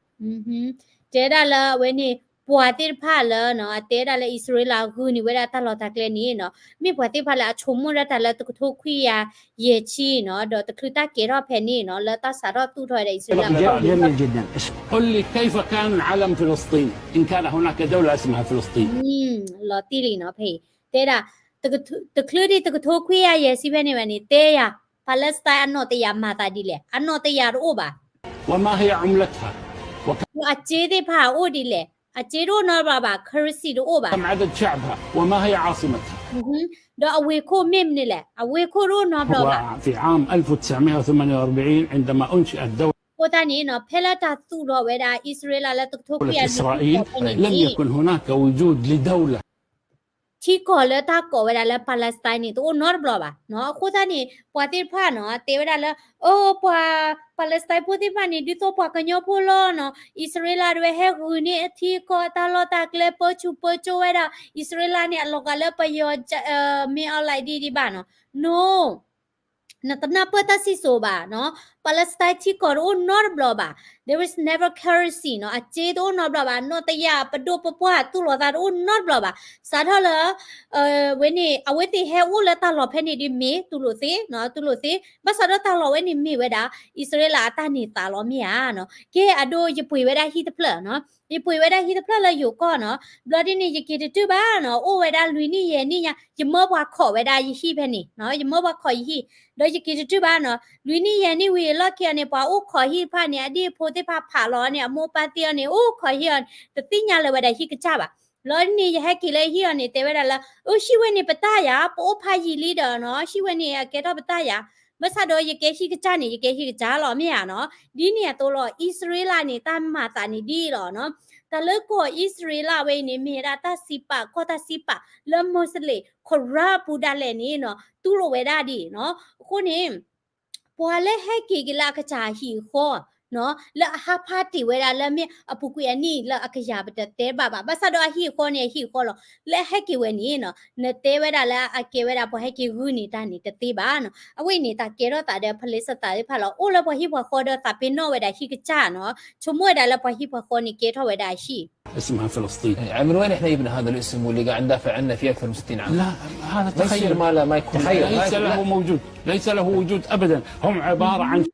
တဲဒၣ်လၢအဝဲန့ၣ် ပှၤသ့ၣ်တဖၣ်လၢနီၤ အတဲဒၣ်လၢအံၣ်စရ့လးဂုာ်န့ၢ်ဝဲဒၣ်တၢ်လီၢ်တၢ်ကျဲန့ၣ်နီၤ မ့ၢ်ပှၤသ့ၣ်တဖၣ်လၢအဆိကမိၣ်ဒၣ်တၢ်လၢတကထိခွံကယၤယဲၢ်ဆံနီၤ ဒီးတချုးတၢ်ကဲထီၣ်ဖဲန့ၣ်နီၤ လၢတၢ်စးထီၣ်သူၣ်ထီၣ်ဝဲဒၣ်အံၣ်စရ့လး قل لي كيف كان العلم فلسطيني إن كان هناك دولة اسمها فلسطين؟ လီၤတံၢ်လံနီၤဖဲအံၤ တဲဒၣ် တချုးဒံးတကထိခွံကယၤယဲၢ်ဆံဖဲန့ၣ်ဝဲန့ၣ် တဲယၤ Palestine အနီၣ်တယၤမၤသးဒ်လဲၣ် အနီၣ်တယၤတအိၣ်ဘၣ် وما هي عملتها؟ ဒီးအစ့သ့ၣ်တဖၣ်အအိၣ်ဒ်လဲၣ် အစ့တအိၣ်နီတဘျီဘၣ် currency တအိၣ်ဘၣ် كم عدد شعبها؟ وما هي عاصمتها؟ ဒီးအဝ့ၢ်ခိၣ်မ့ၢ်မနုၤလဲၣ် အဝ့ၢ်ခိၣ်တအိၣ်နီတဘျီဘၣ် في عام ألف وتسعمية وثمانية وأربعين عندما أنشئت دولة အဃိသတးန့ၣ်နီၤ ဖဲလၢတၢ်သူၣ်ထီၣ်ဝဲဒၣ် အံၣ်စရ့လးလၢ တကထိခွံကယၤယဲၢ်ဆံ إسرائيل لم يكن هناك وجود لدولة ထံကီၢ်လၢတၢ်ကိးဝဲဒၣ်လၢ Palestine န့ၣ် တအိၣ်နီတဘျီဘၣ်နီၤ အဃိသတးန့ၣ် ပှၤသ့ၣ်တဖၣ်နီၤ တဲဝဲဒၣ်လၢ အိ ပှၤ Palestine ဖိသ့ၣ်တဖၣ်န့ၣ် ဒ်သိးပှၤကညီဖိလီၤနီၤ အံၣ်စရ့လးတဝဲဟဲဂုာ်န့ၢ်အထံအကီၢ်အတၢ်လီၢ်တၢ်ကျဲ ပၢဆူၣ်ပၢစိဝဲဒၣ် အံၣ်စရ့လးန့ၣ် အလီၤဂာ်လၢပယီၤ မ့ၢ်အီၤလၢဒ်ဒံးဘၣ်နီၤ no နတနၢ်ပၢၢ်တၢ်စံၣ်စိၤဘၣ်နီၤ Palestine ထံကီၢ်တအိၣ်နီတဘျီဘၣ်. There is never kerosene နီၤ, အစ့တအိၣ်နီတဘျီဘၣ်, နီၣ်တယၢ် ပဒိၣ်ပပှၢ်သူၣ်လီၤသးတအိၣ်နီတဘျီဘၣ်. စးထီၣ်လၢ ဝဲန့ၣ် အဝဲသ့ၣ်ဟဲအိၣ်လၢတၢ်လီၢ်ဖဲန့ၣ်ဒီးမ့ၢ်တူၢ်လိာ်သ့, တူၢ်လိာ်သ့, ဘၣ်ဆၣ်ဒီးတၢ်လီၢ်ဝဲန့ၣ်မ့ၢ်ဝဲဒၣ် အံၣ်စရ့လးအတၢ်န့ၢ်သါလီၤမ့ၢ်ဧါနီၤ. ကဲအဒိ ယပှ့ၤဝဲဒၣ်ဟံၣ်တဖျၢၣ်နီၤ, ယပှ့ၤဝဲဒၣ်ဟံၣ်တဖျၢၣ်လၢယိၤကီၢ်နီၤ, ဘျီဒ်န့ၣ် ယက့ၤတတုၢ်ဘၣ်နီၤ, အိၣ်ဝဲဒၣ်လွံၢ်နံၣ်ယဲၢ်နံၣ်ညါ, ယမၢပှၤခိးဝဲဒၣ်ယဟံၣ်ဖဲန့ၣ်, ယမၢပှၤခိးယဟံၣ်, ဒီးယက့ၤတတုၢ်ဘၣ်နီၤ, လွံၢ်နံၣ်ယဲၢ်နံၣ်ဝံၤအလီၢ်ခံအီၤန့ၣ် ပှၤအိၣ်ခိးဟံၣ်တဖၣ်န့ၣ် အဒံၣ်အဖိသ့ၣ်တဖၣ်ဖးလီၤန့ၣ် အမိၢ်ပၢ်သ့ၣ်အီၤန့ၣ် အိၣ်ခိးဟံၣ်အီၤန့ၣ် တသ့ၣ်ညါလၢၤဝဲဒၣ်ဟံၣ်ကစၢ်ဘၣ်. လီၤန့ၣ် ယဟဲက့ၤလၢဟံၣ်အီၤန့ၣ် တဲဝဲဒၣ်လၢ အိၣ်ဟံၣ်ဝဲန့ၣ် ပတၢ်ယၤ, ပအိၣ်ဖးယံာ်လံဒီးနီၤ, ဟံၣ်ဝဲန့ၣ် အကဲထီၣ်ပတၢ်ယၤ, ဘၣ်ဆၣ်ဒီးယကဲဟံၣ်ကစၢ်န့ၣ် ယကဲဟံၣ်ကစၢ်လီၤ မ့ၢ်ဧါနီၤ. ဒ်န့ၣ်အသိးလီၤ အံၣ်စရ့လးန့ၣ် တၢ်မၤသးန့ၣ်ဒ်အံၤလီၤနီၤ, တၢ်လၢကီၢ်အံၣ်စရ့လးဝဲအံၤန့ၣ် မ့ၢ်ဝဲဒၣ်တၢ်စံးပာ်ကီၢ်တၢ်စံးပာ်လၢ Muslim Quran အပူၤဒၣ်လဲာ်န့ၣ်နီၤ, တူၢ်လိာ်ဝဲဒၣ်ဒ်အံၤနီၤ. အဃိန့ၣ် ပှၤလၢဟဲက့ၤက့ၤလၢအကစၢ်အဟံၣ်အဃီနီၤ, လၢအဟးဖးတ့ၢ်ဝဲဒၣ်လၢမ့ၢ်အပူၤကွံာ်အနံၣ်လၢအကယၤပတတဲဘၣ်ဘၣ်, ဘၣ်ဆၣ်ဒီးအဟံၣ်အဃီန့ၣ် အဟံၣ်အဃီလီၤ, လၢအဟဲက့ၤဝဲန့ၣ်နီၤ, နတဲဝဲဒၣ်လၢအကဲဝဲဒၣ်ပှၤဟဲက့ၤဂုာ်န့ၢ်တၢ်န့ၣ်တသ့ဘၣ်နီၤ. အဝဲအံၤန့ၣ် တၢ်ကဲထီၣ်သးဒီး Palestine သ့ၣ်တဖၣ်လီၤ, အိၣ်လၢပှၤဟံၣ်ပှၤဃီဒီးသးပ့ၤနီၣ်ဝဲဒၣ်ဟံၣ်ကစၢ်နီၤ, ဆိကမိၣ်ဝဲဒၣ်လၢပှၤဟံၣ်ပှၤဃီန့ၣ် ကဲထီၣ်ဝဲဒၣ်အဟံၣ် اسمها فلسطين. من وين احنا جبنا هذا الاسم واللي قاعد ندافع عنه في أكثر من ستين عام؟ لا، هذا ما يصير، تخيل. ما له، ما يكون، تخيل، ليس له وجود، ليس له وجود أبدًا. هم عبارة عن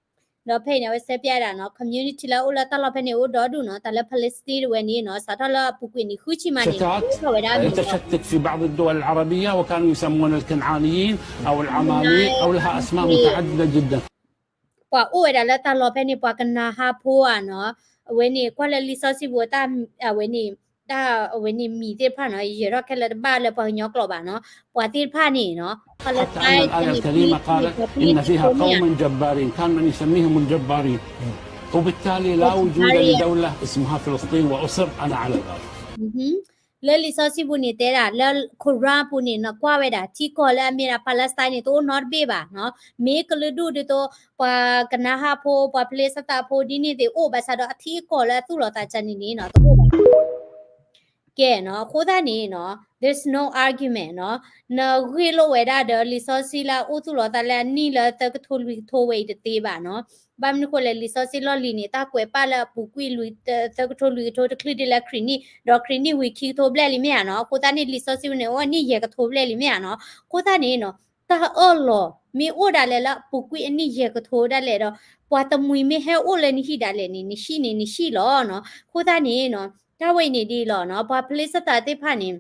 ဒီးဖဲအံၤန့ၣ် အဝဲဆဲးပျဲဒၣ်နီၤ community လၢအအိၣ်လၢတၢ်လီၢ်ဖဲန့ၣ် အိၣ်ဒီဒူၣ်နီၤ, တၢ်လၢ Palestine တဝဲန့ၣ်နီၤ, စးထီၣ်လၢအပူၤကွံာ်နံၣ်ဃုဆံမးန့ၣ် فتات အိၣ်ထီၣ်ဝဲဒၣ် متشتت في بعض الدول العربية، وكانوا يسمون الكنعانيين أو العماليق أو لها أسماء متعددة جدًا. ပှၤအိၣ်ဝဲဒၣ်လၢတၢ်လီၢ်ဖဲန့ၣ် ပှၤကနၤဟါဖိဧါနီၤ, အဝဲန့ၣ် ကွၢ်လၢလံာ်စီဆှံပူၤတၢ် အဝဲန့ၣ် တၢ်အဝဲန့ၣ်မံၤသ့ၣ်တဖၣ်နီၤ, ယဲၤထီၣ်ခဲလၢာ်တဘၣ်လၢပှၤကညီကျိာ်ဘၣ်နီၤ, ပှှၤသ့ၣ်တဖၣ်န့ၣ်နီၤ, حتى أن الآية الكريمة قالت إن فيها قوما جبارين، كان من يسميهم الجبارين، وبالتالي لا وجود لدولة اسمها فلسطين، وأصر أنا على ذلك. လၢလံာ်စီဆှံပူၤန့ၣ်တဲဒၣ် လၢ Quran ပူၤန့ၣ် နကွၢ်ဝဲဒၣ် ထံကီၢ်လၢအမ့ၢ်ဒၣ် Palestine န့ၣ် တအိၣ်နီတဘ့ၣ်ဘၣ်နီၤ, မ့ၢ်ကလုာ်ဒူၣ်ဒ်သိး ပှၤကနၤဟါဖိ ပှၤဖလ့ၡသးဖိဒ်န့ၣ်သ့ၣ်အိၣ်ဘၣ်ဆၣ်ဒီး အထံအကီၢ်လၢအသူၣ်လီၤသးကန့ၣ်န့ၣ်နီၤ တအိၣ်ဘၣ် ကဲနီၤ, အဃိသတးန့ၣ်နီၤ there's no argument နီၤ, နဂ့ၢ်လိာ်ဝဲဒၣ်ဒီး လံာ်စီဆှံလၢအအိၣ်သူၣ်လီၤသးလၢအနံၣ်လၢသၢကထိလွံၢ်ကထိဝဲအံၤတသ့ဘၣ်နီၤ, ဘၣ်မနုၤဃိလဲၣ် လံာ်စီဆှံလီၢ်လံၤန့ၣ် တၢ်ကွဲးပာ်လၢအပူၤကွံာ်လွံၢ် သၢကထိလွံၢ်ကထိတချုးဒ်လၢခရံာ်နံၣ်, ဒီးခရံာ်နံၣ်ဝံၤခံကထိဘျဲၣ်လံမ့ၢ်ဧါနီၤ, အဃိသတးန့ၣ် လံာ်စီဆှံန့ၣ်အိၣ်နံၣ်ယဲၢ်ကထိဘျဲၣ်လံမ့ၢ်ဧါနီၤ, အဃိသတးန့ၣ်နီၤ တၢ်အၢၣ်လီၤ မ့ၢ်အိၣ်ဒၣ်လဲာ်လၢအပူၤကွံာ်အနံၣ်ယဲၢ်ကထိဒၣ်လဲာ်ဒီး ပှၤတမှံၤမ့ၢ်ဟဲအိၣ်လၢနဟံၣ်ဒၣ်လဲာ်န့ၣ် နဟံၣ်န့ၣ်နဟံၣ်လီၤနီၤ, အဃိသတးန့ၣ်နီၤ တၢ်ဝဲအံၤန့ၣ်ဒ်အံၤလီၤနီၤ, ပှၤဖလ့ၡသးသ့ၣ်တဖၣ်န့ၣ်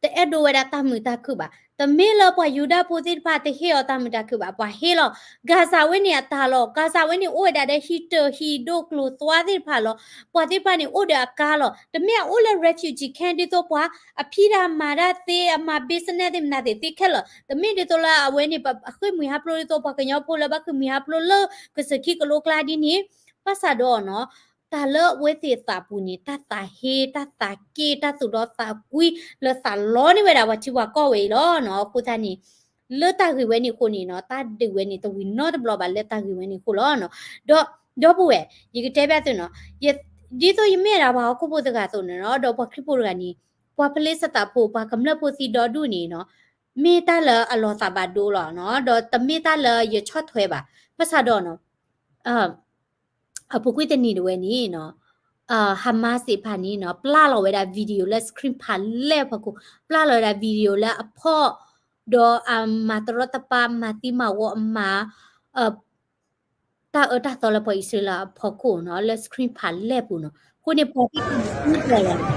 တအဲၣ်ဒိးဝဲဒၣ်တၢ်မုာ်တၢ်ခုၣ်ဘၣ်, တမ့ၢ်လၢပှၤယူဒၤဖိသ့ၣ်တဖၣ်တဟ့ၣ်အီၤတၢ်မုာ်တၢ်ခုၣ်ဘၣ်, ပှၤဟ့ၣ်လီၤ, ဂါဇာဝဲန့ၣ်အတၢ်လီၤ, ဂါဇာဝဲန့ၣ်အိၣ်ဝဲဒၣ်ဒီးဟံၣ်တၢၢ်ဟံၣ်ဒိၣ်ကျိၤသွါသ့ၣ်တဖၣ်လီၤ, ပှၤသ့ၣ်တဖၣ်န့ၣ်အိၣ်ဒီးအကါလီၤ, တမ့ၢ်အအိၣ်လၢ refugee camp ဒ်သိးပှၤအဖံးတၢ်မၤတၢ်သ့ အမၤ business သ့ၣ်မနုၤသ့ၣ်သ့ခဲလၢာ်, တမ့ၢ်ဒ်သိးလၢအဝဲန့ၣ် အဃ့ၢ်မှံဟးဖျိးဒ်သိးပှၤကညီဖိလၢဘၣ်ဃ့ၢ်မှံဟးဖျိးလၢကစၢၢ်ခံကလိကျါဒ်န့ၣ်, ဘၣ်ဆၣ်ဒီးနီၤ တၢ်လၢအဝဲသ့ၣ်သးပူၤန့ၣ် တၢ်သးဟ့ တၢ်သးက့ၣ် တၢ်သူၣ်ဒီသးကွံ လၢသးလီန့ၢ်ဝဲဒၣ်ပှၤထံပှၤကီၢ်ဝဲအံၤလီၤနီၤ, အဃိသတးန့ၣ် လၢတၢ်ဂ့ၢ်ဝဲန့ၣ်အဃိန့ၣ်နီၤ တၢ်ဒုးဝဲန့ၣ်တဝံၤနီတဘျီဘၣ်လၢတၢ်ဂ့ၢ်ဝဲန့ၣ်အဃိလီၤနီၤ, ဒီး ဒီပုၢ်ဝဲၢ် ယကတဲဘၣ်သုနီၤ, ဒ်သိးယမ့ၢ်ဒၣ်ပှၤဟီၣ်ခိၣ်ဖိတဂၤအသိးန့ၣ်နီၤ ဒီးပှၤခရံာ်ဖိတဂၤန့ၣ် ပှၤဖလ့ၡသးဖိ ပှၤကမျၢၢ်ဖိသံဒီဒူၣ်န့ၣ်နီၤ မ့ၢ်တၢ်လၢအလီၤသးဘၣ်ဒိလီၤနီၤ, ဒီးတမ့ၢ်တၢ်လၢယဆီၣ်ထွဲဘၣ်, ဘၣ်ဆၣ်ဒီးနီၤ အပူၤကွံာ်တနံၤတဝဲန့ၣ်နီၤ Hamas သ့ၣ်တဖၣ်န့ၣ်နီၤ ပျၢ်လီၤဝဲဒၣ် video လၢ screen ဖးလဲၢ်ဖီခိၣ်, ပျၢ်လီၤဝဲဒၣ် video လၢအဖီၣ် ဒီးအမၤတရီတပါ မၤသံမၤဝီ အမၤ တၢ်အၢတၢ်သီလၢပှၤအံၣ်စရ့လးအဖီခိၣ်နီၤ လၢ screen ဖးလဲၢ်ပူၤနီၤ, အဃိန့ၣ် ပှၤသ့ၣ်တဖၣ်န့ၣ်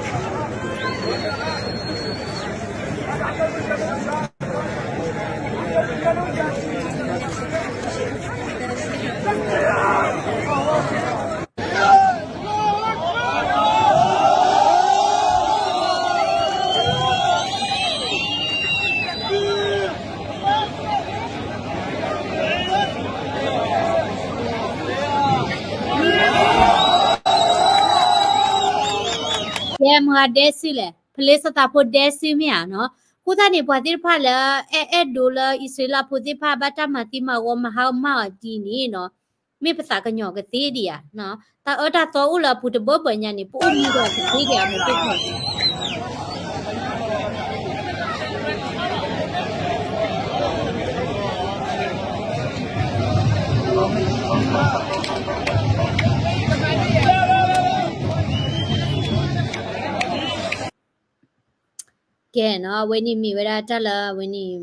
ကဲမၤဒဲစုလဲၣ်, ဖလ့ၡသးဖိဒဲစုမ့ၢ်ဧါနီၤ, အဃိသတးန့ၣ် ပှၤသ့ၣ်တဖၣ်လၢ အဲၣ်အဲၣ်ဒိးလၢအံၣ်စရ့လးဖိသ့ၣ်တဖၣ် ဘၣ်တၢ်မၤသံမၤဝီမၤဟါမၢ်အီၤဒ်န့ၣ်နီၤ, မ့ၢ်ပသးကညီၤကသ့ဒံးဧါ, တၢ်အၢတၢ်သီအိၣ်လၢအပူၤတဘၢဘၢညါန့ၣ် ပအိၣ်မူဒီးကသ့ဒံးဧါ မ့ၢ်သ့ၣ်တဖၣ် ကဲနီၤ, အဝဲန့ၣ်မ့ၢ်ဝဲဒၣ်တၢ်လၢအဝဲန့ၣ်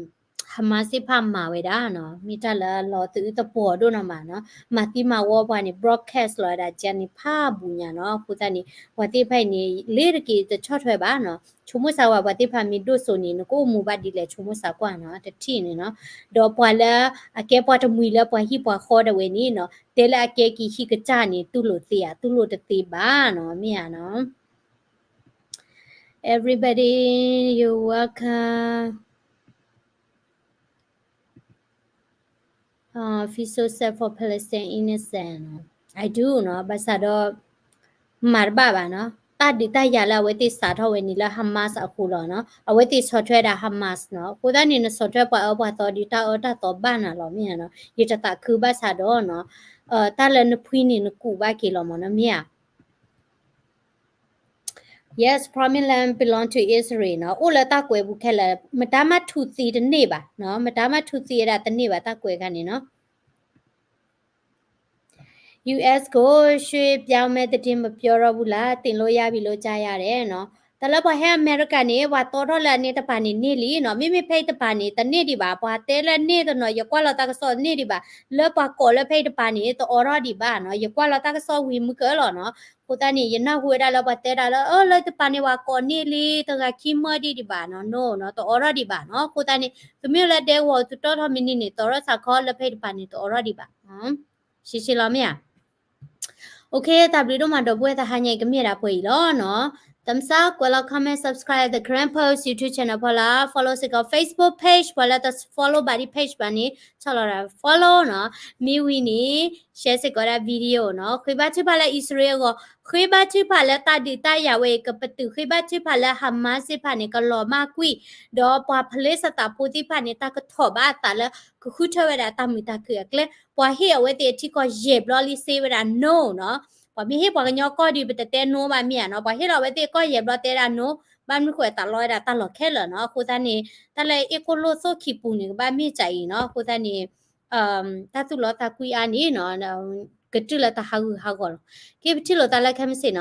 Hamas သ့ၣ်တဖၣ်မၤဝဲဒၣ်နီၤ, မ့ၢ်တၢ်လၢလီၤသအုးသပှီၤဒိၣ်နီၤမးနီၤ, မၤသံမၤဝီပှၤန့ၣ် broadcast လီၤဝဲဒၣ်ကဲန့ၣ်ဖးဘူးညါနီၤ, အဃိသတးန့ၣ် ပှၤသ့ၣ်တဖၣ်အံၤန့ၣ် လ့ၤတက့ၤတဆီၣ်ထွဲဘၣ်နီၤ, ဆိကမိၣ်စၢ်ဝဲပှၤသ့ၣ်တဖၣ်မ့ၢ်ဒိၣ်စိန့ၣ် နကအိၣ်မူဘၣ်ဒ်လဲၣ်ဆိကမိၣ်စၢ်ကွၢ်နီၤ, တထံၣ်န့ၣ်နီၤ, ဒီးပှၤလၢအကဲပှၤတမှံၤလၢပှၤဟံၣ်ပှၤဃီဒၣ်ဝဲန့ၣ်နီၤ, တဲလၢအကဲက့ၤဟံၣ်ကစၢ်န့ၣ် တူၢ်လိာ်သ့ဧါ, တူၢ်လိာ်တသ့ဘၣ်နီၤ, မ့ၢ်ဧါနီၤ. Everybody, you're welcome. Uh, feel so sad for Palestine innocent. I do နီၤ, ဘၣ်ဆၣ်ဒီး မၤတဘၣ်ဘၣ်နီၤ, တၢ်ဒုးတၢ်ယၤလၢအဝဲသ့ၣ်စးထီၣ်ဝဲန့ၣ်လၢ Hamas အဃိလီၤနီၤ, အဝဲသ့ၣ်ဆီၣ်ထွဲဒၣ် Hamas နီၤ, အဃိသတးန့ၣ် နဆီၣ်ထွဲပှၤအၢပှၤသီဒီးတၢ်အၢတၢ်သီဘၣ်နၤလီၤ မ့ၢ်ဧါနီၤ, ယတသးခုဘၣ်ဆၣ်ဒီးနီၤ, တၢ်လၢနဖှံန့ၣ်နကူးဘၣ်က့ၤလီၤမ့ၢ်နီၤ, မ့ၢ်ဧါ. Yes, Promised Land belong to Israel နီၤ, အိၣ်လၢတၢ်ကွဲးပူၤခဲလၢာ်, မတၤမးထူးသံတန့ၢ်ဘၣ်နီၤ, မတၤမးထူးသံဝဲဒၣ်တန့ၢ်ဘၣ်တၢ်ကွဲးခါန့ၣ်နီၤ. ယူၢ်အၣ် ကို ရွှေ့ပြောင်းမဲ့သတင်း မပြောတော့ဘူးလား, သင်လို့ရပြီလို့ကြားရတယ်နီၤ, တၢ်လၢပှၤဟဲအမဲရကၤန့ၣ် ပှၤတီထီၣ်လၢအန့ၣ်တပၤန့ၣ်န့ၢ်လံနီၤ, မ့မ့ၢ်ဖဲအံၤတပၤန့ၣ် တန့ၢ်ဒံးဘၣ်, ပှၤတဲလၢန့ၢ်တနီၤ ယကွၢ်လီၤတၢ်ကစီၣ်တန့ၢ်ဒံးဘၣ်, လၢပှၤကိးလၢဖဲအံၤတပၤန့ၣ် တအိးထီၣ်ဒံးဘၣ်နီၤ, ယကွၢ်လီၤတၢ်ကစီၣ်ဝံၤမုၢ်ကၢလီၤနီၤ, အဃိသတးန့ၣ် ယနၢ်ဟူဝဲဒၣ်လၢပှၤတဲဒၣ်လၢ အၢ လၢတပၤန့ၣ်ပှၤကိးန့ၢ်လံ တဂၤခံမၢဒံးဒံးဘၣ်နီၤ, no နီၤ, တအိးထီၣ်ဒံးဘၣ်နီၤ, အဃိသတးန့ၣ် သုမ့ၢ်လၢဒဲကဝီၤသုတီထီၣ်မံၤနံၤန့ၣ် သီထီၣ်စးခီလၢဖဲအံၤတပၤန့ၣ် တအိးထီၣ်ဒံးဘၣ်, ရှဲရှဲလီၤမ့ၢ်ဧါ. OK, တၢ်ဘျုးဒိၣ်မးဒီပုၢ်ဝဲၢ် တဟါညါအံၤကမ့ၢ်ဒၣ်ပှဲၤအံၤလီၤနီၤ, သမ်စၣ် ကွဲးလီၤ comment, subscribe the Karen Post YouTube channel ဖီလာ်, follow စ့ၢ်ကီး Facebook page ပှၤလၢတ follow ဘၣ်ဒံး page ဘၣ်န့ၣ် ဆီၣ်လီၤဒၣ် follow နီၤ, မ့ၢ်ဝံၤန့ၣ် share စ့ၢ်ကီးဒၣ် video နီၤ, ဃ့ဘါထုကဖၣ်လၢအံၣ်စရ့လးအဂီၢ်, ဃ့ဘါထုကဖၣ်လၢတၢ်ဒုးတၢ်ယၤဝဲအံၤကပတုာ်, ဃ့ဘါထုကဖၣ်လၢ Hamas သ့ၣ်တဖၣ်န့ၣ် ကလီၤမၢ်ကွံာ်, ဒီးပှၤဖလ့ၡသးဖိသ့ၣ်တဖၣ်န့ၣ် တၢ်ကထီၣ်ဘၣ်အသးလၢ ကဃုထၢဝဲဒၣ်တၢ်မုာ်တၢ်ခုၣ်အကျဲ, ပှၤဟ့ၣ်အဝဲသ့ၣ်အထံကီၢ်ယဲၢ်ဘျီလံစ့ဝဲဒၣ် no နီၤ, ပှၤမ့ၢ်ဟ့ၣ်ပှၤကညီကီၢ်ဒုး ပတတဲ no ဘၣ်မ့ၢ်ဧါနီၤ, ပှၤဟ့ၣ်လီၤအဝဲသ့ၣ်ကီၢ်ယဲၢ်ဘျီတဲဒၣ် no, ဘၣ်မနုၤဃိသးလီဝဲဒၣ်တၢ်လီၢ်ခဲလၢာ်နီၤ, အဃိသတးန့ၣ် တၢ်လၢအ့ၣ်ကိၣ်လိၣ်သိၣ်ခံပူၤန့ၣ် ကဘၣ်မ့ၢ်စၢ်အံၤနီၤ, အဃိသတးန့ၣ် တၢ်သူၣ်လီသးကွံအါန့ၣ်နီၤ, ကတုၢ်လၢတၢ်ဟးဂူာ်ဟးဂီၤလီၤ, က့ၤပထံၣ်လိာ်သးလၢခဲမုၢ်ဆ့ၣ်နီၤ.